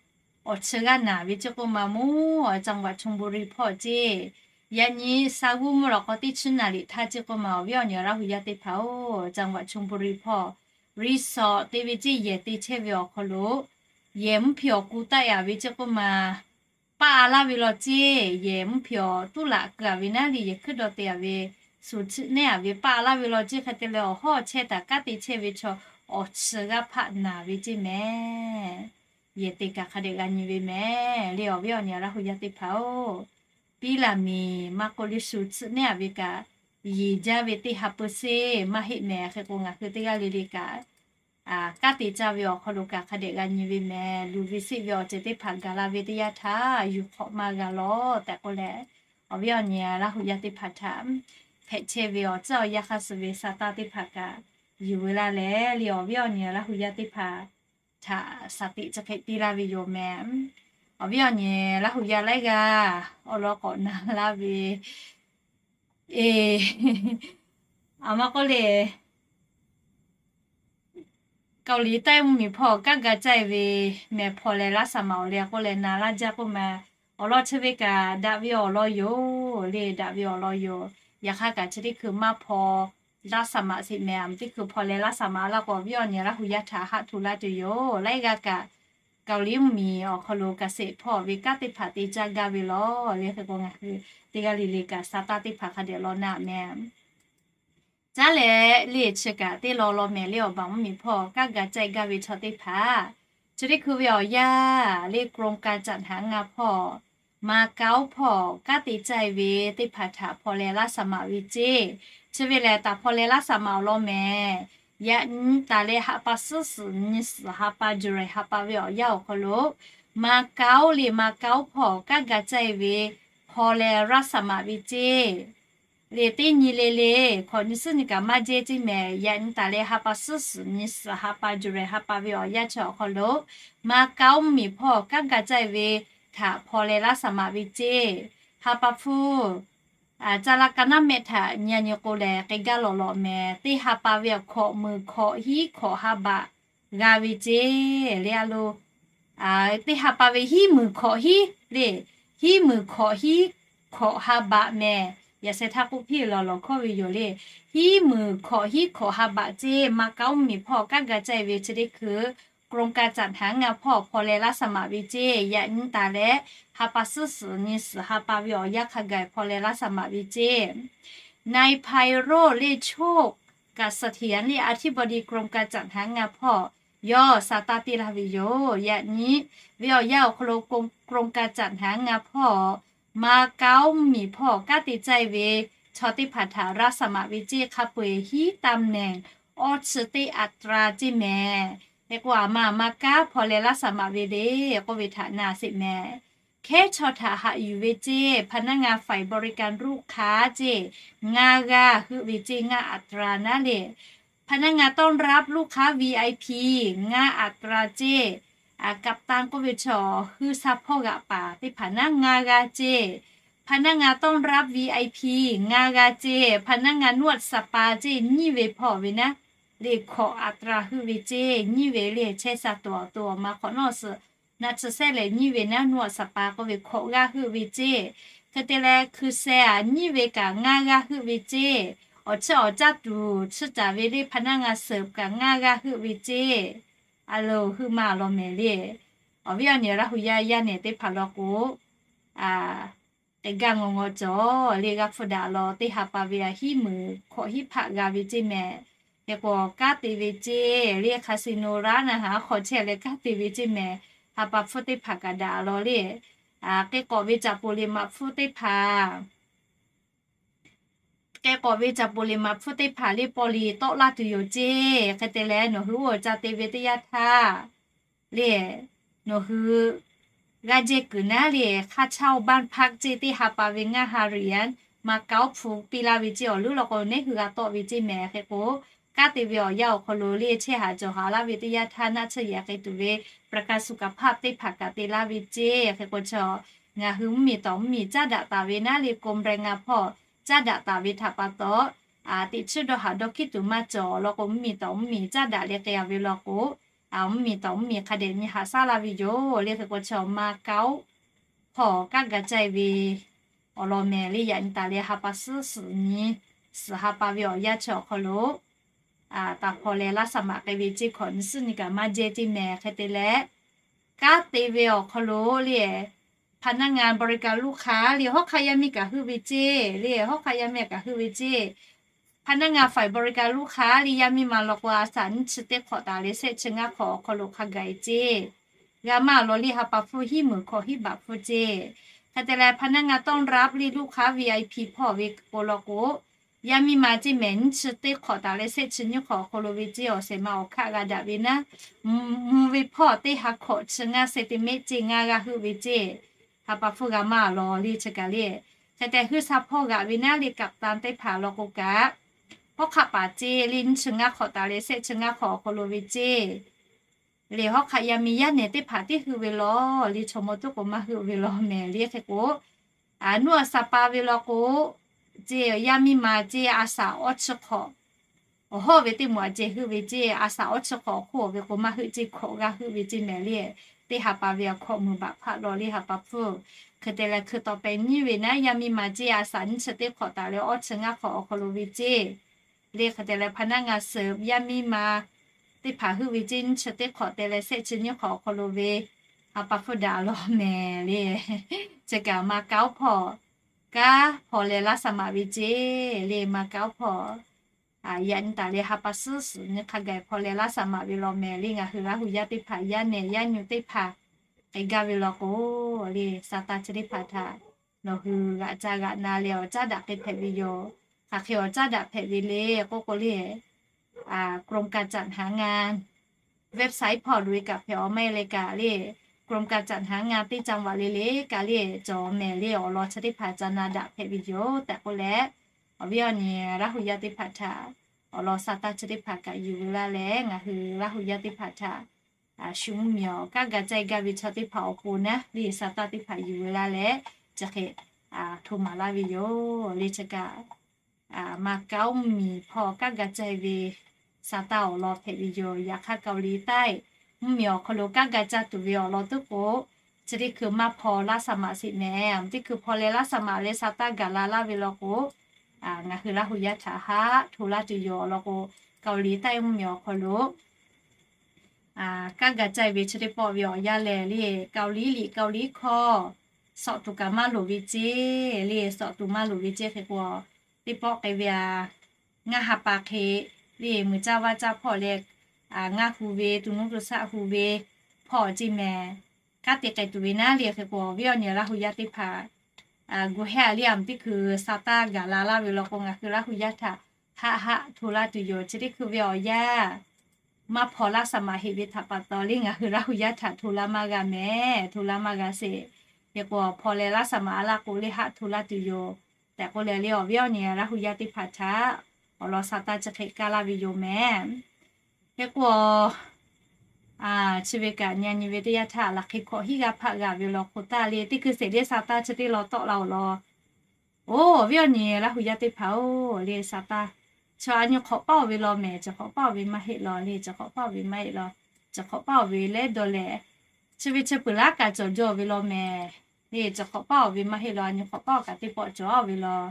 awˬ chi g'aˇ naˬ ve ceˇ k'oˆ ma mawˬ, จังหวัดชลบุรี hpawˇ ceˇ. Yaꞈ nyi sa g'uˇ mvuhˇ law k'o teˇ chi naˍ riˍ htaˇ ceˇ k'oˆ ma, awˬ viˉ awˬ nyi Laˇ hu yaˇ teˇ hpaˍ-oˬ, จังหวัดชลบุรี hpawˇ resort te ve ceˇ, yehˬ te chehˇ ve awˬ hk'aw lo yehˬ mvuhˇ hpiˍ awˬ ku taˆ yaꞈ ve ceˇ k'oˆ ma, paˆ a laˇ ve law ceˇ. Yehˬ mvuhˇ hpiˍ awˬ tuˉ laꞈ keu a ve naˉ le, yehˬ hkuiˉ dawˬ te a ve, shu chiˆ nehˉ a ve paˆ a laˇ ve law ceˇ. Hk'e te leh awˬ hawˉ chehˇ htaꞈ kanˉ te chehˇ ve chaw awˬ chi g'aˇ hpaˆ naˬ ve ceˇ mehˍ. Yehˬ te kaꞈ hk'a dehꞈ g'a nyi ve mehˍ le, awˬ viˉ awˬ nyi Laˇ hu yaˇ teˇ hpaˍ-oˬ, piˉ laˬ miˬ maˇ k'oˆ le, shu chiˆ nehˉ a ve kaꞈ yeˬ jaˇ ve teˇ ha peu sheˍ maˇ heˆ mehˍ. Hk'e k'o ngaˬ hui teˇ g'aˇ le le kaꞈ kanˉ te caˇ ve awˬ hk'aw lo kaꞈ hk'a dehꞈ g'a nyi ve mehˍ. Luˬ ve seˆ ve awˬ ceuˬ teˇ hpaˍ gaˬ la ve teˇ yanˇ htaˇ yuˬ hk'awꞈ maˇ g'a lawˬ tehꞈ k'oˆ leh, awˬ viˉ awˬ nyi Laˇ hu yaˇ teˇ hpaˍ htaꞈ hpehꞈ chehˇ ve awˬ ceuˬ awˬ yanˇ hk'aˇ suh ve sa taˇ teˇ hpaˍ kaꞈ yuˬ ve laˇ leh le, awˬ viˉ awˬ nyi Laˇ hu yaˇ teˇ hpaˍ htaꞈ shaˍ tiꞈ chi hk'e piˇ laˇ ve yoˬ mehˍ. Awˬ viˉ awˬ nyi Laˇ hu yaˇ laiˉ g'aˇ awˬ lawn k'awꞈ na laˇ ve, e, a ma k'oˆ le, Kaoˍliˍtaˆ mvuhˇmiˬ hpawˇ kanˉ ga caˇ e ve mehˍ hpaw leh laˇ saˍ maꞈ awˬ leh k'oˆ leh na laˇ jaˇ k'oˆ ma, awˬ lawn chi ve kaꞈ daꞈ ve awˬ lawn yoˬ le, daꞈ ve awˬ lawn yoˬ. Yaꞈ hk'aˇ kaꞈ chi teˇ hkui maˇ hpaw laˇ saˍ maꞈ sheˍ mehˍ, a ma teˇ hkui hpaw leh laˇ saˍ maꞈ laˇ k'o, awˬ viˉ awˬ nyi Laˇ hu yaˇ htaꞈ haꞈ hto laˇ tuˬ yoˬ. Laiˉ g'aˇ kaꞈ Kaoˍliˍ mvuhˇmiˬ awˬ hk'aw lo เกษตร hpawˇ ve kanˉ teˇ hpaˍ te caˇ gaˇ ve lawˬ le. Hk'e k'o ngaˬ hui teˇ g'aˇ le le kaꞈ sa taˇ teˇ hpaˍ hk'a dehꞈ law na mehˍ. Caˉ leh le chi kaꞈ teˇ law law mehˍ le, awˬ baˬ mvuhˇmiˬ hpawˇ kanˉ ga caˇ gaˇ ve chaw teˇ hpaˍ, chi teˇ hkui ve awˬ yanˇ le กรมการจัดหางาน hpawˇ Macau hpawˇ kanˉ te caˇ e ve teˇ hpaˍ htaꞈ hpaw leh laˇ saˍ maꞈ ve ceˇ. Chi ve lehˬ taˍ hpaw leh laˇ saˍ maꞈ awˬ lawn mehˍ. Yaꞈ nyi taˍ leh ha pa suhˉ suhˍ nyi suhˍ ha pa July ha pa ve awˬ yanˇ awˬ hk'aw lo Macau le, Macau hpawˇ kanˉ ga caˇ e ve hpaw leh laˇ saˍ maꞈ ve ceˇ. Le teˇ nyi le le hkawꞈ nyi suhˉ nyi kaꞈ maˇ jehˇ ceˇ mehˍ. Yaꞈ nyi taˍ leh ha pa suhˉ suhˍ nyi suhˍ ha pa July ha pa ve awˬ yanˇ chi awˬ hk'aw lo Macau mvuhˇmiˬ hpawˇ kanˉ ga caˇ e ve htaꞈ hpaw leh laˇ saˍ maꞈ ve ceˇ. Ha pa hpfuhˇ ca la ka naˉ mehˆ htaꞈ nyi a nyi k'o lehˬ k'e gaˇ lawꞈ lawꞈ mehˍ. Teˇ ha pa ve awˬ hkawꞈ meuˍ hkawꞈ hiˉ hkawꞈ ha baꞈ g'a ve ceˇ le a lo. Teˇ ha pa ve hiˉ meuˍ hkawꞈ hiˉ le, hiˉ meuˍ hkawꞈ hiˉ hkawꞈ ha baꞈ mehˍ. Yaꞈ sheh htaˇ k'oˆ piˇ lawˬ lawˬ hkawˇ ve yoˬ le. Hiˉ meuˍ hkawꞈ hiˉ hkawꞈ ha baꞈ ceˇ. Macau mvuhˇmiˬ hpawˇ kanˉ ga caˇ e ve chi teˇ hkui กรมการจัดหางาน hpawˇ hpaw leh laˇ saˍ maꞈ ve ceˇ. Yaꞈ nyi taˍ leh ha pa suhˉ suhˍ nyi suhˍ ha pa ve awˬ yanˇ hk'a gaˬ hpaw leh laˇ saˍ maꞈ ve ceˇ. นายไพโรจน์ เลิศโชติเสถียร le อธิบดีกรมการจัดหางาน hpawˇ yawˇ sa taˇ piˇ laˇ ve yoˬ. Yaꞈ nyi ve awˬ yanˇ awˬ hk'aw lo กรมการจัดหางาน hpawˇ Macau mvuhˇmiˬ hpawˇ kanˉ te caˇ e ve chaw teˇ hpaˍ htaꞈ laˇ saˍ maꞈ ve ceˇ. Hk'a peu-eˬ hiˉ ตำแหน่ง awˇ chi teˇ อัตรา ceˇ mehˍ. Hk'e k'o a ma Macau hpaw leh laˇ saˍ maꞈ ve le k'oˆ ve htaꞈ na sheˍ mehˍ. Hkehˉ chaw htaꞈ haꞈ yuˬ ve ceˇ, พนักงานฝ่ายบริการลูกค้า ceˇ, ngaˇ g'aˇ heuˆ ve ceˇ, ngaˇ อัตรา naˉ le. พนักงานต้อนรับลูกค้า วีไอพี ง่าอัตราเจ้ กัปตัน k'oˆ ve chaw hui sha hpawˇ g'aꞈ paˍ teˇ hpaˍ naˉ ngaˇ g'aˇ ceˇ. พนักงานต้อนรับ วีไอพี ngaˇ g'aˇ ceˇ. พนักงานนวดสปา ceˇ nyiˇ ve hpawˇ ve naˉ le hkawꞈ อัตรา heuˆ ve ceˇ. Nyiˇ ve le chehˇ sha tuˬ awˬ to awˬ ma hk'awꞈ nawˉ suhˍ naˆ tsuhˇ sehˉ lehˬ nyiˇ ve naˉ นวดสปา k'oˆ ve hkawꞈ g'aˇ heuˆ ve ceˇ. Hk'e te leh hkui sheh-a nyiˇ ve kaꞈ ngaˇ g'aˇ heuˆ ve ceˇ. Awˬ chiˇ awˬ caˇ tuˬ chiˇ caˍ ve le พนักงานเสิร์ฟ kaꞈ ngaˇ g'aˇ heuˆ ve ceˇ. A loˬ, heuˆ ma law mehˍ le. Awˬ viˉ awˬ nyi Laˇ hu yaˇ yaˇ nehˬ teˇ hpaˍ law k'o, teˇ gaˇ ngaw ngaw cawˬ le g'a hpfuhˇ daꞈ law teˇ ha pa ve a hiˉ meunˍ hkawꞈ hiˉ hpaˆ g'a ve ceˇ mehˍ. Hk'e k'o kanˉ te ve ceˇ le, casino ร้านอาหาร hk'aw chehˇ leh kanˉ te ve ceˇ mehˍ. Ha pa hpfuhˇ teˇ hpaˍ kaꞈ daꞈ law le. K'e k'awꞈ ve caꞈ poˍ liꞈ maꞈ hpfuhˇ teˇ hpaˍ k'e k'awꞈ ve caꞈ poˍ liꞈ maꞈ hpfuhˇ teˇ hpaˍ le paw liꞈ tawˆ laˇ tuˬ yoˬ ceˇ. Hk'e te leh nawˬ hui oˇ ca te ve teˇ yanˇ htaˇ le, nawˬ hui g'aˇ jehˇ kuiˬ naˉ le ค่าเช่าบ้านพัก ceˇ teˇ ha pa ve ngaˇ ha riˍ-anˉ ma kaoˉ hpu piˇ laˇ ve ceˇ. Awˬ leuˉ law k'o neˉ hui g'a tawˆ ve ceˇ mehˍ. Hk'e k'o kanˉ te ve awˬ yanˇ awˬ hk'aw lo le chehˇ haꞈ cawˬ haꞈ laˇ ve teˇ yanˇ htaˇ naˆ tsuhˇ yehˬ k'ai tuˬ ve ประกันสุขภาพ teˇ hpaˍ kaꞈ te laˇ ve ceˇ. Hk'e k'o chaw ngaˬ hui mvuhˇmiˬ tawˍ mvuhˇmiˬ caˉ daꞈ taˍ ve naˉ le กรมแรงงาน hpawˇ caˉ daꞈ taˍ ve htaꞈ pa taw, teꞈ chiˇ dawˇ haꞈ dawˇ hkiˉ tuˬ maˇ cawˬ law k'o mvuhˇmiˬ tawˍ mvuhˇmiˬ caˉ daꞈ leh k'ai-a ve law k'o, mvuhˇmiˬ tawˍ mvuhˇmiˬ hk'a dehꞈ nyi haꞈ shaˉ laˇ ve yoˬ le. Hk'e k'o chaw ma kaoˉ hpawˇ kanˉ ga caiˇ ve awˬ lawn mehˍ le. Yaꞈ nyi taˍ leh ha pa suhˉ suhˍ nyi suhˍ ha pa ve awˬ yanˇ chi awˬ hk'aw lo taˍ hpaw leh laˇ saˍ maꞈ k'ai ve ceˇ hkawꞈ nyi suhˉ nyi kaꞈ maˇ jehˇ ceˇ mehˍ. Hk'e te leh kanˉ te ve awˬ hk'aw lo le พนักงานบริการลูกค้า le hawˉ hk'aˆ yaˇ miˇ kaꞈ heuˆ ve ceˇ le, hawˉ hk'aˆ yaˇ miˇ kaꞈ heuˆ ve ceˇ. พนักงานฝ่ายบริการลูกค้า le yaˇ miˇ ma law k'o a saˍ nyiˇ chi teˇ hk'awꞈ taˍ leh shehˆ chi ngaˇ hk'awꞈ awˬ hk'aw lo hk'a gaˬ-e ceˇ. G'a maˇ law le ha pa hpfuhˇ hiˉ meunˍ hkawꞈ hiˉ baꞈ hpfuhˇ ceˇ. Hk'e te leh พนักงานต้อนรับ le ลูกค้า วีไอพี hpawˇ ve k'o law k'o, yaˇ miˇ ma ceˇ mehˍ nyiˇ chi teˇ hk'awꞈ taˍ leh shehˆ chi nyiˇ hk'awꞈ awˬ hk'aw lo ve ceˇ awˬ shehˍ ma awˬ hkaˆ g'a daꞈ ve naˉ, mvuh ve hpawˇ teˇ ha hkawꞈ chi ngaˇ centimeter ceˇ ngaˇ g'aˇ heuˆ ve ceˇ. Ha pa hpfuhˇ g'a maˇ law le chi kaꞈ le. Hk'e te hui sha hpawˇ g'aꞈ ve naˉ le กัปตัน teˇ hpaˍ law k'o kaꞈ, hawˉ hk'aˆ paˍ ceˇ le nyiˇ chi ngaˇ hk'awꞈ taˍ leh shehˆ chi ngaˇ hk'awꞈ awˬ hk'aw lo ve ceˇ. Le hawˉ hk'aˆ yaˇ miˇ yaˇ nehˬ teˇ hpaˍ tiˉ heuˆ ve law le chaw mawˇ tuˉ k'o maˇ heuˆ ve law mehˍ le. Hk'e k'o, nuˇ a saˍ pa ve law k'o, ceˇ yaˇ miˇ ma ceˇ a saˍ awˇ chi hk'awꞈ awˬ hawˉ ve teˇ moˍ a ceh heuˆ ve ceˇ. A saˍ awˇ chi hk'awꞈ awˬ hk'oˆ ve k'o maˇ heuˆ ceˇ, hkawꞈ g'aˇ heuˆ ve ceˇ mehˍ le. Teˇ ha pa ve a hkawꞈ meunˍ baꞈ hpaˆ law le ha pa hpfuhˇ. Hk'e te leh hkui tawꞈ pehˍ nyiˇ ve naˉ yaˇ miˇ ma ceˇ a saˍ nyiˇ chi teˇ hk'awꞈ taˍ leh awˇ chi ngaˇ hk'awꞈ awˬ hk'aw lo ve ceˇ. Le hk'e te leh พนักงานเสิร์ฟ yaˇ miˇ ma teˇ hpaˍ heuˆ ve ceˇ nyiˇ chi teˇ hk'awꞈ te leh shehˆ chi nyiˇ hk'awꞈ awˬ hk'aw lo ve, ha pa hpfuhˇ daꞈ law mehˍ le. Chi kaꞈ ma kaoˉ hpawˇ kanˉ hpaw leh laˇ saˍ maꞈ ve ceˇ le ma kaoˉ hpawˇ. Yaꞈ nyi taˍ leh ha pa suhˉ suhˍ nyi hk'a gaˬ hpaw leh laˇ saˍ maꞈ ve law mehˍ le. Ngaˬ hui Laˇ hu yaˇ teˇ hpaˍ yaˇ nehˬ yaˇ nyi teˇ hpaˍ k'ai gaˇ ve law k'o, le sa taˇ chi teˇ hpaˍ htaꞈ nawˬ hui g'aꞈ ca g'aꞈ na leh awˬ caˉ daꞈ k'ai hpehꞈ ve yoˬ. Hk'aˬ hk'e awˬ caˉ daꞈ hpehꞈ ve le k'oˆ k'o le, a, กรมการจัดหางาน website hpawˇ loꞈ-e kaꞈ hpehꞈ awˬ maˇ heˆ le kaꞈ le, กรมการจัดหางาน teˇ จังหวัด le le kaꞈ le cawˬ mehˍ le. Awˬ lawn chi teˇ hpaˍ ca na daꞈ hpehꞈ ve yoˬ tehꞈ k'oˆ leh, awˬ viˉ awˬ nyi Laˇ hu yaˇ teˇ hpaˍ htaꞈ awˬ lawn sa taˇ chi teˇ hpaˍ kaꞈ yuˬ ve laˇ leh, ngaˬ hui Laˇ hu yaˇ teˇ hpaˍ htaꞈ shu mvuhˇmiˬ awˬ kanˉ ga caiˇ gaˇ ve chaw teˇ hpaˍ awˬ pon naˉ le sa taˇ teˇ hpaˍ yuˬ ve laˇ leh, chi hk'e hto maˍ laˇ ve yoˬ le. Chi kaꞈ ma kaoˉ mvuhˇmiˬ hpawˇ kanˉ ga caiˇ ve sa taˇ awˬ lawn hpehꞈ ve yoˬ. Yaꞈ hk'aˇ เกาหลีใต้ mvuhˇmiˬ awˬ hk'aw lo kanˉ ga caˇ tuˬ ve awˬ lawn tuˉ k'o, chi teˇ hkui maˇ hpaw laˇ saˍ maꞈ sheˍ mehˍ. Teˇ hkui hpaw leh laˇ saˍ maꞈ leh sa taˇ gaˬ la laˇ ve law k'o, ngaˬ hui Laˇ hu yaˇ htaꞈ haˆ hto laˇ tuˬ yoˬ. Awˬ lawn k'o, เกาหลีใต้ mvuhˇmiˬ awˬ hk'aw lo kanˉ ga caiˇ ve chi teˇ pawˆ ve awˬ yanˇ lehˬ le, เกาหลี liꞈ เกาหลี hkawˇ sawꞈ tuˬ kaꞈ maˇ loˍ ve ceˇ le, sawꞈ tuˬ maˇ loˍ ve ceˇ. Hk'e k'o, teˇ pawˆ k'ai ve a, ngaˇ ha pa hk'e le muiˬ caˇ vaˇ caˇ hpawˇ leh, ngaˇ hu ve, to nuˇ to shaˆ hu ve hpawˇ ceˇ mehˍ. Kanˉ te k'ai tuˬ ve naˉ le. Hk'e k'o, awˬ viˉ awˬ nyi Laˇ hu yaˇ teˇ hpaˍ gu hehˉ a le, teˇ hkui sa taˇ gaˬ la laˇ ve law k'o, ngaˬ hui Laˇ hu yaˇ htaꞈ haˆ haˆ hto laˇ tuˬ yoˬ. Chi teˇ hkui ve awˬ yanˇ maˇ hpaw laˇ saˍ maꞈ heˆ ve htaꞈ pa taw le, ngaˬ hui Laˇ hu yaˇ htaꞈ hto laˇ maˇ g'a mehˍ, hto laˇ maˇ g'a sheˍ. Hk'e k'o, hpaw leh laˇ saˍ maꞈ a laˇ k'o le haˆ hto laˇ tuˬ yoˬ tehꞈ k'oˆ leh le, awˬ viˉ awˬ nyi Laˇ hu yaˇ teˇ hpaˍ htaꞈ awˬ lawn sa taˇ chi hk'e kaˇ laˇ ve yoˬ mehˍ. Hk'e k'o, chi ve kaꞈ nyi nyi ve teˇ yanˇ htaˇ laꞈ hk'e hkawꞈ hiˉ g'aˇ hpaˆ g'a ve law k'o taˇ le, teˇ hkui sheˍ le sa taˇ chi teˇ lawn tawˆ la awˬ lawn. Oˇ, awˬ viˉ awˬ nyi Laˇ hu yaˇ teˇ hpaˍ-oˬ, le sa taˇ chi a nyi hk'awꞈ paˇ-oˬ ve law mehˍ, chi hk'awꞈ paˇ-oˬ ve maˇ heˆ law le, chi hk'awꞈ paˇ-oˬ ve maˇ heˆ law, chi hk'awꞈ paˇ-oˬ ve lehˉ dawˇ leh, chi ve chi peuˬ laˉ kaꞈ cawˬ jaw ve law mehˍ, le chi hk'awꞈ paˇ-oˬ ve maˇ heˆ law, a nyi hk'awꞈ paˇ-oˬ kaꞈ teˇ pawˆ cawˬ-oˬ ve law.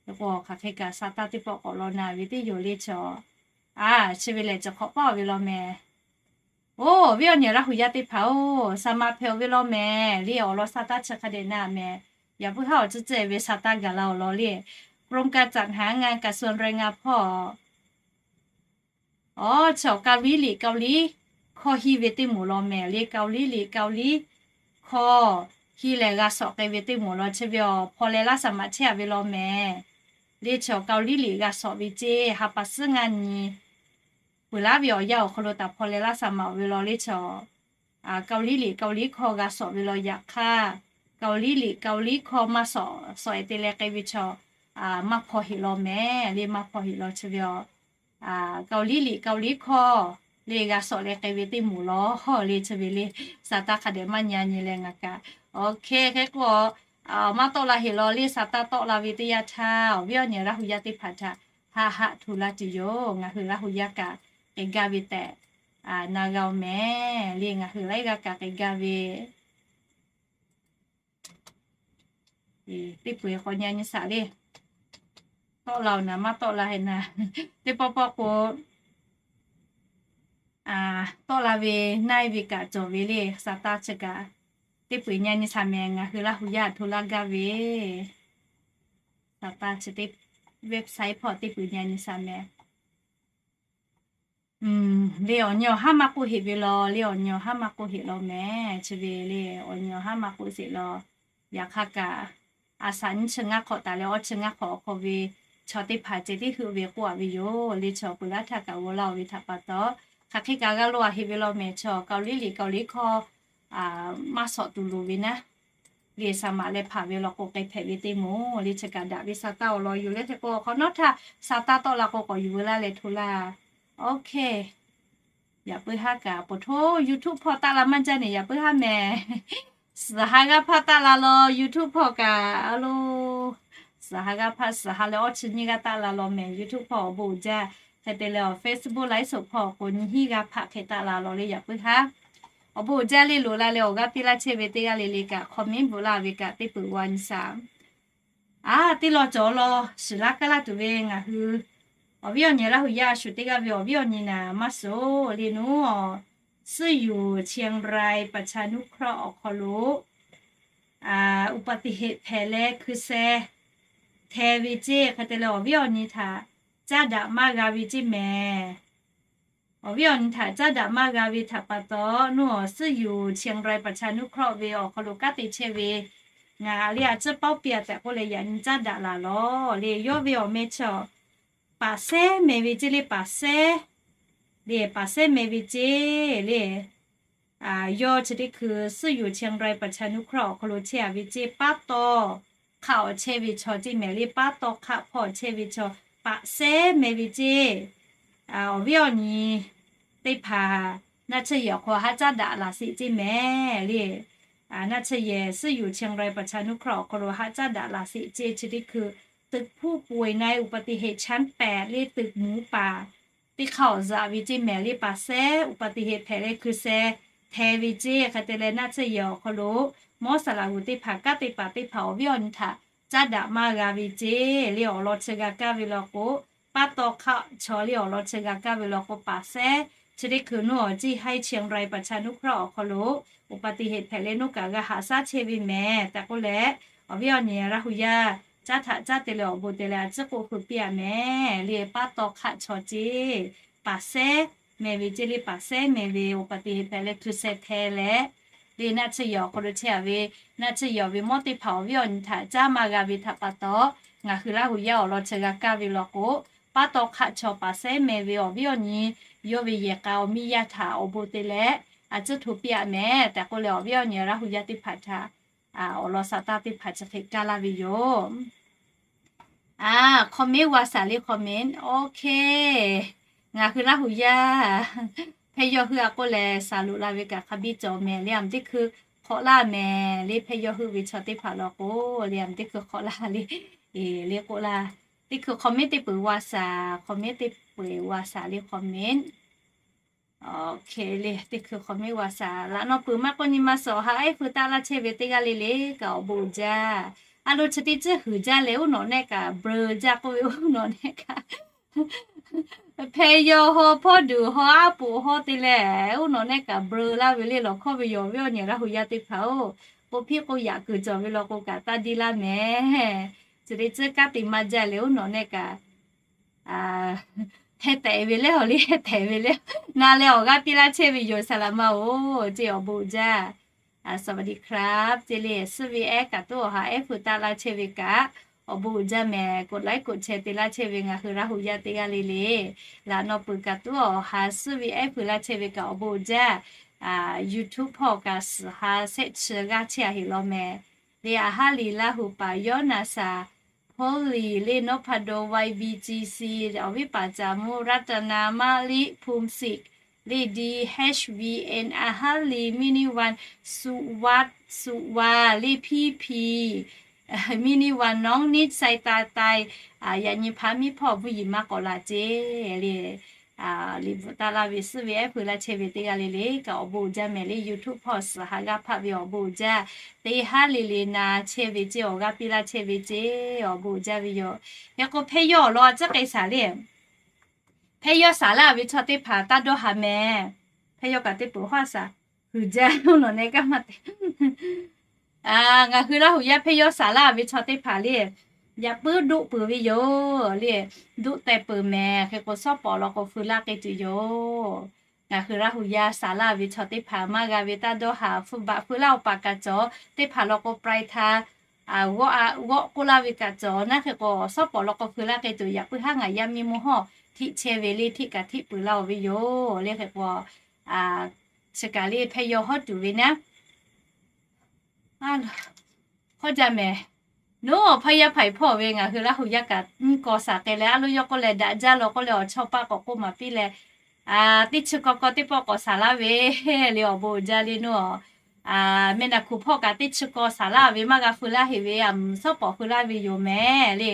Hk'e k'o hk'aˬ hk'e kaꞈ sa taˇ teˇ pawˆ k'awꞈ law na ve teˇ yoˬ le chi. A, chi ve lehˬ chi hk'awꞈ paˇ-oˬ ve law mehˍ. Oˇ, awˬ viˉ awˬ nyi Laˇ hu yaˇ teˇ hpaˍ-oˬ, saˍ maˍ hpehꞈ-oˬ ve law mehˍ, le awˬ lawn sa taˇ chi hk'a dehꞈ na mehˍ. Yaꞈ puiˉ haˉ awˬ tcuhˉ tcuhˉ-e ve sa taˇ gaˬ la awˬ lawn le, กรมการจัดหางาน กระทรวงแรงงาน hpawˇ Awˬ, chi awˬ Kaoˍliˉliꞈ Kaoˍliˉ hkawˇ hiˇ ve teˇ moˍ law mehˍ, le Kaoˍliˉliꞈ Kaoˍliˉ hkawˇ hiˇ leh g'a sawꞈ k'ai ve teˇ moˍ law chi ve awˬ hpaw leh laˇ saˍ maꞈ chehˇ-a ve law mehˍ. Le chi awˬ Kaoˍliˉliꞈ g'a sawꞈ ve ceˇ, ha pa suhˉ ngaˇ nyi peuˬ laˉ ve awˬ yanˇ awˬ hk'aw lo taˍ hpaw leh laˇ saˍ maꞈ-oˬ ve law le chi Kaoˍliˉliꞈ Kaoˍliˉ hkawˇ g'a sawꞈ ve law yaꞈ hk'aˇ, Kaoˍliˉliꞈ Kaoˍliˉ hkawˇ maˇ sawꞈ, sawꞈ-e te leh k'ai ve chi maˇ hpaw heˆ law mehˍ, le maˇ hpaw heˆ law chi ve awˬ Kaoˍliˉliꞈ Kaoˍliˉ hkawˇ le g'a sawꞈ leh k'ai ve teˇ moˍ law le chi ve le, sa taˇ hk'a dehꞈ maˇ nyi nyi leh ngaˬ kaꞈ. Oˇ hk'e hk'e k'o, maˇ tawˆ la heˆ law le, sa taˇ tawˆ la ve teˇ yanˇ htaˇ awˬ viˉ awˬ nyi Laˇ hu yaˇ teˇ hpaˍ htaꞈ haˆ haˆ hto laˇ tuˬ yoˬ. Ngaˬ hui Laˇ hu yaˇ kaꞈ k'ai gaˇ ve tehꞈ na g'a-oˬ mehˍ, le ngaˬ hui laiˉ g'aˇ kaꞈ k'ai gaˇ ve teˇ peu-eˬ k'awꞈ nyi nyi shaˍ le. Tawˆ la-oˬ naˍ, maˇ tawˆ la heˆ naˍ. Teˇ pawˆ pawˆ k'o, tawˆ la ve naˇ-e ve kaꞈ cawˬ ve le, sa taˇ chi kaꞈ teˇ peu-eˬ nyi nyi shaˍ mehˍ, ngaˬ hui Laˇ hu yaˇ hto laˇ gaˇ ve. Sa taˇ chi teˇ website hpawˇ teˇ peu-eˬ nyi nyi shaˍ mehˍ. Le awˬ nyi awˬ haˉ maˇ k'oˆ heˆ ve law, le awˬ nyi awˬ haˉ maˇ k'oˆ heˆ law mehˍ, chi ve le awˬ nyi awˬ haˉ maˇ k'oˆ sheˍ law. Yaꞈ hk'aˇ kaꞈ, a shaꞈ nyiˇ chi ngaˇ hk'awꞈ taˍ leh awˇ chi ngaˇ hk'awꞈ awˬ hk'aw ve chaw teˇ hpaˍ ceh tiˉ heuˆ ve k'oˆ-a ve yoˬ. Le chaw peuˬ laˇ htaˇ kaꞈ g'aw laˇ-oˬ ve htaꞈ pa taw, hk'aˬ hk'e kaꞈ g'a loꞈ-a heˆ ve law mehˍ, chaw Kaoˍliˉliꞈ Kaoˍliˉ hkawˇ maˇ sawꞈ tuˬ loˍ ve naˉ, le saˍ maꞈ leh hpanˍ ve law k'o k'ai hpehꞈ ve teˇ moˍ le chi kaꞈ daꞈ ve sa taˇ awˬ lawn yoˬ le. Hk'e k'o awˬ hk'awꞈ nawˉ htaˇ sa taˇ tawˆ la k'o k'awꞈ yuˬ veu laˇ leh hto laˇ. Oˇ hk'e, yaꞈ puiˉ haˉ kaꞈ poˬ htoˇ YouTube hpawˇ taˆ la maˇ jaˇ ne, yaꞈ puiˉ haˉ mehˍ. Suhˍ ha g'aˇ hpaˇ taˆ la law, YouTube hpawˇ kaꞈ a lo, suhˍ ha g'aˇ hpaˇ suhˍ ha leh awˇ chi nyiˇ g'aˇ taˆ la law mehˍ, YouTube hpawˇ awˬ bon uiˍ jaˇ. Hk'e te leh awˬ Facebook ไลฟ์สด hpawˇ k'o nyi hiˉ g'aˇ hpaˇ hk'e taˆ la law le, yaꞈ puiˉ haˉ awˬ bon uiˍ jaˇ le. Loꞈ la leh awˬ g'aˇ piˇ laˇ chehˇ ve teˇ g'aˇ le le kaꞈ comment bvuhꞈ laˇ ve kaꞈ teˇ peu-eˬ g'a nyi shaˍ. A, teˇ lawn cawˬ law shiˍ laˇ kaˇ laˇ tuˬ ve ngaˬ hui awˬ viˉ awˬ nyi Laˇ hu yaˇ a shu teˇ g'aˇ ve awˬ viˉ awˬ nyi naˍ maˇ suhˍ le nuˉ, ซื่ออยู่เชียงรายประชานุเคราะห์ awˬ hk'aw lo อุบัติเหตุ hpehꞈ leh hkui sheh hte ve ceˇ. Hk'e te leh awˬ viˉ awˬ nyi htaꞈ caˇ daꞈ maˇ g'a ve ceˇ mehˍ. Awˬ viˉ awˬ nyi htaꞈ caˇ daꞈ maˇ g'a ve htaꞈ pa taw, nuˉ awˬ ซื่ออยู่เชียงรายประชานุเคราะห์ ve awˬ hk'aw lo kanˉ te chehˇ ve ngaˬ le a ciˉ paoˉ piˇ-a tehꞈ k'oˆ leh yaꞈ nyi caˇ daꞈ laˬ law le. Yawˇ ve awˬ meh chaw Paˍ Sehˉ meh ve ceˇ le, Paˍ Sehˉ le, Paˍ Sehˉ meh ve ceˇ le. Yawˇ chi teˇ hkui ซื่ออยู่เชียงรายประชานุเคราะห์ awˬ hk'aw lo chehˇ-a ve ceˇ, paˉ taw hk'aˆ awˬ chehˇ ve chaw ceˇ mehˍ le, paˉ taw hk'aˆ hpawˇ chehˇ ve chaw Paˍ Sehˉ meh ve ceˇ. Awˬ viˉ awˬ nyi teˇ hpaˍ naˆ tsuhˇ yehˬ awˬ hk'aw haˆ caˉ daꞈ laˬ sheˍ ceˇ mehˍ le. Naˆ tsuhˇ yehˬ ซื่ออยู่เชียงรายประชานุเคราะห์ awˬ hk'aw lo haˆ caˉ daꞈ laˬ sheˍ ceˇ, chi teˇ hkui ตึกผู้ป่วยในอุบัติเหตุชั้นแปด le ตึกหมูป่า teˇ hk'aˇ awˬ zuhꞈ ve ceˇ mehˍ le, Paˍ Sehˉ อุบัติเหตุ hpehꞈ leh hkui sheh hte ve ceˇ. Hk'e te leh naˆ tsuhˇ yehˬ awˬ hk'aw lo mawˇ saˍ laꞈ g'uˬ teˇ hpaˍ kanˉ te paˍ teˇ hpaˍ awˬ viˉ awˬ nyi htaꞈ caˇ daꞈ maˇ g'a ve ceˇ le. Awˬ lawn chi g'a kaˇ ve law k'o, paˉ taw hk'aˆ chaw le awˬ lawn chi g'a kaˇ ve law k'o, Paˍ Sehˉ chi teˇ hkui nuˉ awˬ จีนไทยเชียงรายประชานุเคราะห์ awˬ hk'aw lo อุบัติเหตุ hpehꞈ leh nuˇ kaꞈ g'a haꞈ shaˉ chehˇ ve mehˍ tehꞈ k'oˆ leh, awˬ viˉ awˬ nyi Laˇ hu yaˇ caˇ htaꞈ caˇ te leh awˬ bon te leh a ciˉ k'oˆ hui piˇ-a mehˍ le. Paˉ taw hk'aˆ chaw ceˇ Paˍ Sehˉ meh ve ceˇ le, Paˍ Sehˉ meh ve อุบัติเหตุ hpehꞈ leh hkui sheh hte leh le, naˆ tsuhˇ yehˬ awˬ hk'aw lo chehˇ-a ve naˆ tsuhˇ yehˬ awˬ ve mawˇ teˇ hpaˍ awˬ viˉ awˬ nyi htaꞈ caˇ maˇ g'a ve htaꞈ pa taw, ngaˬ hui Laˇ hu yaˇ awˬ lawn chi g'a kaˇ ve law k'o, paˉ taw hk'aˆ chaw Paˍ Sehˉ meh ve awˬ viˉ awˬ nyi yawˇ ve yehˬ k'a awˬ miˇ yaˇ htaꞈ awˬ bon te leh a ciˉ hto piˇ-a mehˍ tehꞈ k'oˆ leh awˬ viˉ awˬ nyi Laˇ hu yaˇ teˇ hpaˍ htaꞈ awˬ lawn sa taˇ teˇ hpaˍ chi hk'e kaˇ laˇ ve yoˬ. Comment ဝ saˍ le comment. Okay. Ngaˬ hui Laˇ hu yaˇ hpehˇ yawˇ hui a k'oˆ leh saˍ loꞈ la ve kaꞈ hk'a biˇ cawˬ mehˍ le. Aˬ miˍ teˇ hkui hk'awꞈ laˇ mehˍ le, hpehˇ yawˇ hui ve chaw teˇ hpaˍ law k'o le, aˬ miˍ teˇ hkui hk'awꞈ laˇ le. Eˬ, le k'oˆ laˇ. Teˇ hkui comment teˇ peuˬ วาสา, comment teˇ peuˬ วาสา le comment. Okay le, teˇ hkui comment วาสา laꞈ naw peuˬ maˇ k'oˆ nyi ma suhˍ awˬ ha ehˉ feu taˆ laˇ chehˇ ve teˇ g'aˇ le le kaꞈ awˬ bon uiˍ jaˇ. A lo chi teˇ ceuˬ huiˍ jaˇ leh, oˇ nawˬ nehˆ kaꞈ เบลอ jaˇ k'oˆ ve oˇ nawˬ nehˆ kaꞈ hpehˇ yawˇ hawˉ hpawˇ duˬ hawˉ aˉ poꞈ hawˉ te leh, oˇ nawˬ nehˆ kaꞈ เบลอ laˇ ve le lawˬ hkawˇ ve yoˬ ve awˬ nyi Laˇ hu yaˇ teˇ hpaˍ-oˬ. K'o hpiˇ k'o yaꞈ kuiˬ cawˬ ve law k'o kaꞈ taˇ deˇ laˇ mehˍ. Chi teˇ ceuˬ kanˉ te maˇ jaˇ leh, oˇ nawˬ nehˆ kaꞈ heh tehꞈ ve le, awˬ liˇ heh tehꞈ ve le. Na leh awˬ g'aˇ piˇ laˇ chehˇ ve yoˬ saˍ laꞈ ma-oˬ, ceˇ awˬ bon uiˍ jaˇ. สวัสดีครับ ceˇ le, suhˉ ve ehˉ kaꞈ tuˉ awˬ ha ehˉ feu taˆ laˇ chehˇ ve kaꞈ awˬ bon uiˍ jaˇ mehˍ. กดไลค์ กดแชร์ te laˇ chehˇ ve ngaˬ hui Laˇ hu yaˇ teˇ g'aˇ le le, laꞈ naw peuˬ kaꞈ tuˉ awˬ ha suhˉ ve ehˉ feu laˇ chehˇ ve kaꞈ awˬ bon uiˍ jaˇ. YouTube พอดแคสต์ suhˍ ha share chi g'aˇ chehˇ a heˍ law mehˍ. Le, a haˉ liꞈ Laˇ hu paˍ yawˇ naˍ saˍ Hawˉ liˍ le, Nawˇ hpa daw, Y B G C, awˬ viˉ paˍ caˍ mvuhˇ, รัตนา Maˉ liˆ, Phum Sik, le, D H V N, a haˉ liˍ, Mini Wan, Suˍ waˆ, Suˍ wa, le, Phiˇ hpi, Mini Wan, Nawˉ niˆ, Sai ta tai, yaꞈ nyi hpaˇ miˇ hpawˇ bvuhˇ yiˍ maˇ k'awꞈ laˬ ceˇ le. Liꞈ bvuhꞈ taˍ laˇ ve suhˉ ve ehˉ feu laˇ chehˇ ve teˇ g'aˇ le le kaꞈ awˬ bon uiˍ jaˇ mehˍ le. YouTube พอดแคสต์ suhˍ ha g'aˇ hpaˆ ve awˬ bon uiˍ jaˇ. Teˇ haˉ le le na chehˇ ve ceˇ, awˬ g'aˇ piˇ laˇ chehˇ ve ceˇ, awˬ bon uiˍ jaˇ ve yoˬ. Hk'e k'o hpehˇ yawˇ awˬ lawn a ciˉ k'ai saˍ le. Hpehˇ yawˇ saˍ laˇ ve chaw teˇ hpaˍ taˇ dawˇ haˍ mehˍ. Hpehˇ yawˇ kaꞈ teˇ peuˬ hawˉ saˍ huiˍ jaˇ oˇ nawˬ nehˆ kaꞈ maˇ te. Ngaˬ hui Laˇ hu yaˇ hpehˇ yawˇ saˍ laˇ ve chaw teˇ hpaˍ le, yaꞈ puiˉ doˆ peuˬ ve yoˬ le. Doˆ teh peuˬ mehˍ. Hk'e k'o, shawˉ pawˍ law k'o feu laˇ k'ai tuˬ yoˬ. Ngaˬ hui Laˇ hu yaˇ saˍ laˇ ve chaw teˇ hpaˍ maˇ g'a ve taˇ dawˇ haˍ. Feu baꞈ feu laˇ awˬ paˍ kaꞈ cawˬ, teˇ hpaˍ law k'o ปลายทาง g'awˆ k'oˆ laˇ ve kaꞈ cawˬ naˉ. Hk'e k'o, shawˉ pawˍ law k'o feu laˇ k'ai tuˬ, yaꞈ puiˉ haˉ ngaˬ yaˇ miˇ mawˇ hawˇ htiˆ chehˇ ve le, htiˆ kaꞈ htiˆ peuˬ laˇ-oˬ ve yoˬ le. Hk'e k'o, chi kaꞈ le hpehˇ yawˇ hawˉ tuˬ ve naˉ. Hawˉ jaˇ mehˍ. Nawˬ hpaˇ yaˇ hpaˍ hpawˇ ve ngaˬ hui Laˇ hu yaˇ kaꞈ nyiˇ kaw saˍ k'ai leh, a lo yawˇ k'oˆ leh daꞈ jaˇ law k'oˆ leh awˬ chawˇ paˇ k'awꞈ k'oˆ maˍ piˇ leh, teˇ chi kaw kaw teˇ pawˆ k'awꞈ saˍ laˇ ve le, awˬ bon uiˍ jaˇ le nawˬ. Meh naˍ hkuˬ hpawˇ kaꞈ teˇ chi kaw saˍ laˇ ve maˇ g'a feu laˇ heˆ ve, aˬ mvuhˬ shawˉ pawˍ feu laˇ ve yoˬ mehˍ le.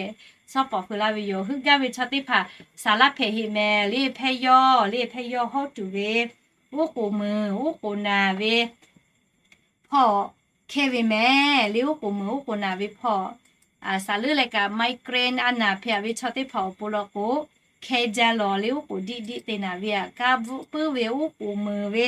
Shawˉ pawˍ feu laˇ ve yoˬ. Heuˆ gaˇ ve chaw teˇ hpaˍ saˍ laˇ hpehꞈ heˆ mehˍ le. Hpehˇ yawˇ le, hpehˇ yawˇ hawˉ tuˬ ve, oˉ k'oˍ muiˬ oˉ k'oˍ naˬ ve hpawˇ hkehˇ ve mehˍ le. Oˉ k'oˍ muiˬ oˉ k'oˍ naˬ ve hpawˇ, saˍ leuˉ leh kaꞈ migraine a naˬ hpehꞈ ve chaw teˇ hpaˍ awˬ pon law k'o, hkehˇ jaˇ lawˬ le. Oˉ k'oˍ diˆ diˆ te naˬ ve, aꞈ kaˇ bvuhˆ puiˉ ve oˉ k'oˍ muiˬ ve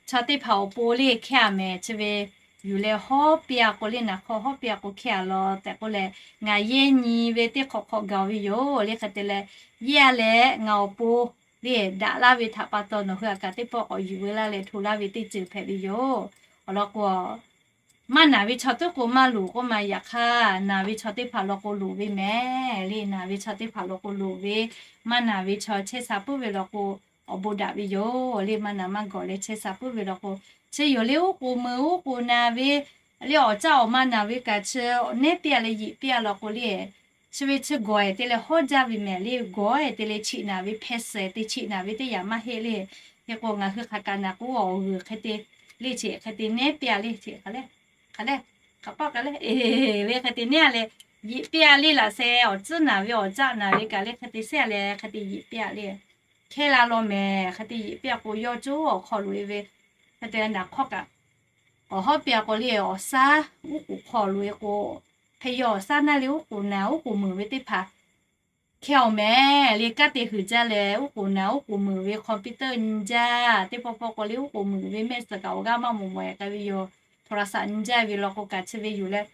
chaw teˇ hpaˍ awˬ pon le hkehˇ a mehˍ. Chi ve yuˬ leh hawˉ piˇ a k'o le, naˍ hk'aw hawˉ piˇ a k'o hkehˇ a lawˬ tehꞈ k'oˆ leh, ngaˬ yehˇ nyi ve teˇ hk'awꞈ hk'awꞈ gaˬ ve yoˬ le. Hk'e te leh, yehˇ a leh ngaˬ awˬ pon le daꞈ laˇ ve htaꞈ pa taw nawˬ hui aꞈ kaꞈ teˇ pawˆ k'awꞈ yuˬ veu laˇ leh hto laˇ ve teˇ ceuˬ hpehꞈ ve yoˬ. Awˬ lawn k'o, maˇ naˬ ve chaw tiˉ k'o maˇ loˍ k'oˆ ma, yaꞈ hk'aˇ naˬ ve chaw teˇ hpaˍ law k'o loˍ ve mehˍ le. Naˬ ve chaw teˇ hpaˍ law k'o loˍ ve, maˇ naˬ ve chaw chehˇ sha puiˉ ve law k'o, awˬ bon daꞈ ve yoˬ le. Maˇ naˬ maˇ gawˬ leh chehˇ sha puiˉ ve law k'o, chi yoˬ le. Oˉ k'oˍ muiˬ oˉ k'oˍ naˬ ve le, awˬ caˆ awˬ ma naˬ ve kaꞈ chi nehˉ piˇ a leh yiꞈ piˇ a law k'o le, chi ve chi gawˬ ehˍ te leh hawˉ jaˇ ve mehˍ le. Gawˬ ehˍ te leh chiꞈ naˬ ve hpehˇ suh te chiꞈ naˬ ve teˇ yanˇ maˇ heˆ le. Hk'e k'o, ngaˬ hui hk'aˬ kaꞈ naˬ k'o awˬ g'uiˬ hk'e te le, chi hk'e te nehˉ piˇ a le, chi hk'aˬ le, hk'aˬ le, hk'aˬ paˆ k'aˬ le, le hk'e te nehˉ a leh, yiꞈ piˇ a le laꞈ sheh awˬ tcuhˉ naˬ ve awˬ caˆ naˬ ve kaꞈ le hk'e te sehˉ a leh hk'e te yiꞈ piˇ a le. Hkehˇ la law mehˍ. Hk'e te yiꞈ piˇ a k'o, yawˇ coˇ awˬ hk'aw loꞈ e ve hk'e te naˬ hk'awˇ kaꞈ k'awꞈ hawˉ piˇ a k'o le, awˬ shaˉ uˉ k'oˍ hk'aw loꞈ e k'o, hpehˇ yawˇ awˬ shaˉ naˇ le uˉ k'oˍ naˬ uˉ k'oˍ muiˬ ve teˇ hpaˍ hkehˇ awˬ mehˍ le. Kanˉ te huiˍ jaˇ leh, uˉ k'oˍ naˬ uˉ k'oˍ muiˬ ve computer nyi jaˇ, teˇ pawˆ pawˆ k'o le uˉ k'oˍ muiˬ ve mehˆ suhˍ kaꞈ awˬ g'aˇ maˇ mawˬ mawˬ e k'ai ve yoˬ. โทรศัพท์ nyi jaˇ ve law k'o kaꞈ chi ve yuˬ leh,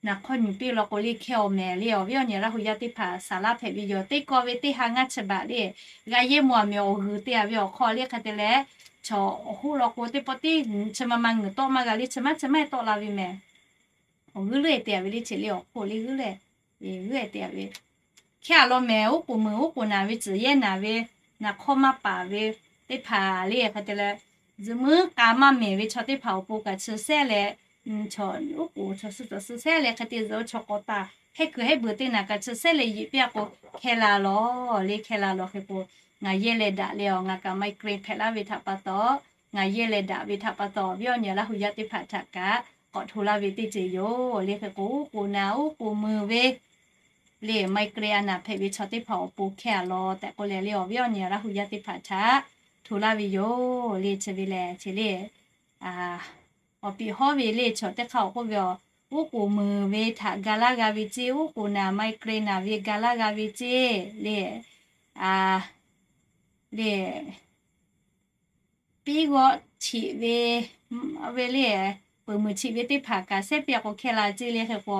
naˍ hk'awˇ nyi piˇ law k'o le hkehˇ awˬ mehˍ le. Awˬ viˉ awˬ nyi Laˇ hu yaˇ teˇ hpaˍ saˍ laˇ hpehꞈ ve yoˬ. Teˇ kaw ve teˇ ha ngaˇ chi baꞈ le, g'a yehˇ mawˬ a mehˍ awˬ g'uiˬ te a ve awˬ hk'aw le hk'e te leh, chaw awˬ hoˉ law k'o teˇ pawˆ tiˉ chi ma ma ngeuˍ tawˆ maˇ g'a le, chi maˇ chi maˇ tawˆ la ve mehˍ. Awˬ g'euˆ leuˉ e te a ve le, chi le awˬ hk'oˆ le g'euˆ leuˉ, g'euˆ e te a ve. Hkehˇ a law mehˍ, uˉ k'oˍ muiˬ uˉ k'oˍ naˬ ve tcuhˬ yehˇ naˬ ve, naˍ hk'awˇ maˇ paˍ ve teˇ hpaˍ le hk'e te leh, zuhꞈ muiˉ k'a maˇ mehˍ ve chaw teˇ hpaˍ awˬ pon kaꞈ chi sehˉ leh, chaw uˉ k'oˍ chaw suh tawꞈ suh sehˉ leh hk'e te zuhꞈ chaw k'awꞈ taˍ hehˉ kuiˬ hehˉ beuˬ teˇ naˬ kaꞈ chi sehˉ leh yiꞈ piˇ a k'o hkehˇ la lawˬ le, hkehˇ la lawˬ hk'e k'o, ngaˬ yehˇ leh daꞈ leh awˬ ngaˬ kaꞈ migraine hpehꞈ laˇ ve htaꞈ pa taw, ngaˬ yehˇ leh daꞈ ve htaꞈ pa taw awˬ viˉ awˬ nyi Laˇ hu yaˇ teˇ hpaˍ htaꞈ kaꞈ k'awꞈ hto laˇ ve teˇ ceuˬ yoˬ le. Hk'e k'o uˉ k'oˍ naˍ uˉ k'oˍ mui ve le migraine a naˬ hpehꞈ ve chaw teˇ hpaˍ awˬ pon hkehˇ a lawˬ tehꞈ k'oˆ leh le awˬ viˉ awˬ nyi Laˇ hu yaˇ teˇ hpaˍ htaꞈ hto laˇ ve yoˬ le. Chi ve lehˬ chi le awˬ piˍ hawˉ ve le chaw teˇ hk'aˇ awˬ k'oˆ ve awˬ, uˉ k'oˍ mui ve htaꞈ ga laˇ g'a ve ceˇ, uˉ k'oˍ naˍ migraine naˬ ve ga laˇ g'a ve ceˇ le, le piˇ g'awˆ chiꞈ ve, ve le, peuˬ muiˬ chiꞈ ve teˇ hpaˍ kaꞈ sehˉ piˇ a k'o hkehˇ la ceˇ le. Hk'e k'o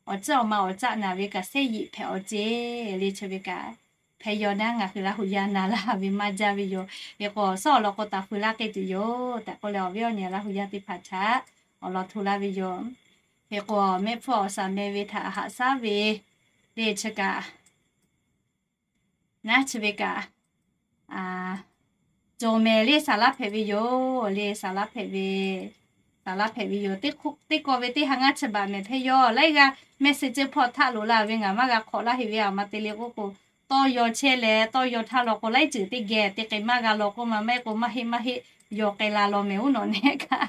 awˬ tcuhˉ awˬ ma awˬ caˆ naˬ ve kaꞈ sehˉ yiꞈ hpehꞈ awˬ ceˇ le. Chi ve kaꞈ hpehꞈ yaw naˉ ngaˬ hui Laˇ hu yaˇ na laˇ ve maˇ jaˇ ve yoˬ. Hk'e k'o suhˉ awˬ lawn k'o taˍ feu laˇ k'ai tuˬ yoˬ tehꞈ k'oˆ leh awˬ viˉ awˬ nyi Laˇ hu yaˇ teˇ hpaˍ htaꞈ awˬ lawn hto laˇ ve yoˬ. Hk'e k'o mehˆ hpfuhˇ awˬ shaˍ meh ve htaꞈ haꞈ shaˉ ve le chi kaꞈ naˉ chi ve kaꞈ, cawˬ mehˍ le saˍ laˇ hpehꞈ ve yoˬ le, saˍ laˇ hpehꞈ ve, saˍ laˇ hpehꞈ ve yoˬ. Teˇ kawˇ ve teˇ ha ngaˇ chi baꞈ mehˍ hpehˇ yaw laiˉ g'aˇ mehˆ suh ceuˇ hpawˇ htaˆ loꞈ la ve ngaˬ maˇ g'a hk'awꞈ laˇ heꞈ ve a ma te le k'oˆ k'o, tawˇ yaw chehˇ leh tawˇ yaw htaˇ law k'o laiˉ ceuˬ teˇ geh te k'ai maˇ g'a law k'oˆ ma maˇ heˆ k'o maˇ heˆ maˇ heˆ yaw k'ai la law mehˍ uˉ nawꞈ nehˆ kaꞈ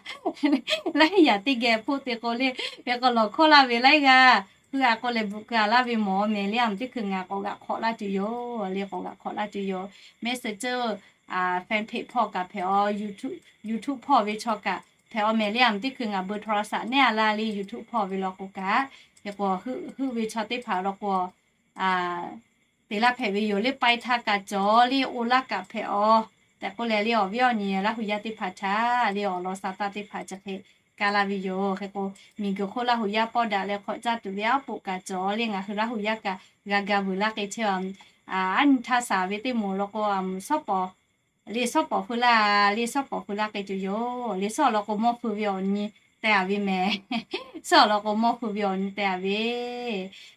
laiˉ yaꞈ teˇ geh hpoˆ te k'o le, hk'e k'o lawˬ hkawˇ laˇ ve laiˉ g'aˇ hui a k'o lehˬ bvuhꞈ keu a laˇ ve mawˬ mehˍ le a ma teˇ hkui ngaˬ k'awꞈ g'aꞈ hk'awꞈ laˇ tuˬ yoˬ le, k'awꞈ g'aꞈ hk'awꞈ laˇ tuˬ yoˬ. Mehˆ suh ceuˇ fan page hpawˇ kaꞈ hpehꞈ a, YouTube hpawˇ ve chaw kaꞈ hpehꞈ a mehˍ le a ma teˇ hkui ngaˬ beu htaw la saꞈ nehˉ a laˇ le YouTube hpawˇ ve law k'o kaꞈ, hk'e k'o heuˆ ve chaw teˇ hpaˍ law k'o te laˇ hpehꞈ ve yoˬ le. Pai htaˇ kaꞈ cawˬ le, oˇ laˇ kaꞈ hpehꞈ a tehꞈ k'oˆ leh le awˬ viˉ awˬ nyi Laˇ hu yaˇ teˇ hpaˍ htaꞈ le awˬ lawn sa taˇ teˇ hpaˍ chi hk'e kaˇ laˇ ve yoˬ. Hk'e k'o miˬguiˬ hk'oˆ Laˇ hu yaˇ pawˆ daꞈ leh hk'awꞈ caˇ tuˬ ve aˉ poꞈ kaꞈ cawˬ le ngaˬ hui Laˇ hu yaˇ kaꞈ g'a ga vuiˬ laˇ k'ai chehˇ a. Aˉ nyi htaˇ saˍ ve teˇ moˍ law k'o a suhˉ pawˍ le suhˉ pawˍ feu laˇ le suhˉ pawˍ feu laˇ k'ai tuˬ yoˬ le. Suhˉ awˬ lawn k'o mawˇ feu ve awˬ nyi teh a ve mehˍ. Suhˉ awˬ lawn k'o mawˇ feu ve awˬ nyi teh a ve.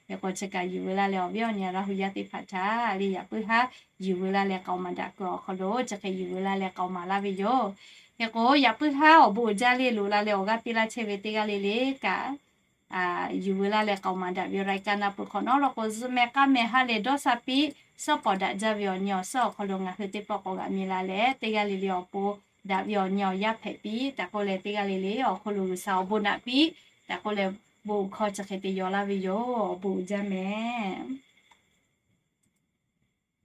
Hk'e k'o chi kaꞈ yuˬ veu laˇ leh awˬ viˉ awˬ nyi Laˇ hu yaˇ teˇ hpaˍ htaꞈ le yaꞈ puiˉ haˉ yuˬ veu laˇ leh k'aoˍ maˍ daꞈ kuiˬ awˬ hk'aw lo chi hk'e yuˬ veu laˇ leh k'aoˍ maˍ laˇ ve yoˬ. Hk'e k'o yaꞈ puiˉ haˉ awˬ bon uiˍ jaˇ le loꞈ la leh awˬ g'aˇ piˇ laˇ chehˇ ve teˇ g'aˇ le le kaꞈ yuˬ veu laˇ leh k'aoˍ maˍ daꞈ ve รายการ na peuˬ hk'awꞈ nawˉ law k'o zuhˆ meh k'aˉ meh haˉ leh dawˇ sha piˇ suhˉ pawˍ daꞈ jaˇ ve awˬ nyi awˬ suhˉ awˬ hk'aw lo ngaˬ hui teˇ pawˆ k'awꞈ g'aꞈ mi la leh teˇ g'aˇ le le awˬ pon daꞈ ve awˬ nyi awˬ yaˇ hpehꞈ piˇ tehꞈ k'oˆ leh teˇ g'aˇ le le awˬ hk'aw lo G'uiˬsha awˬ bon naꞈ piˇ tehꞈ k'oˆ leh bon hkawˇ chi hk'e te yaw laˇ ve yoˬ. Awˬ bon uiˍ jaˇ mehˍ.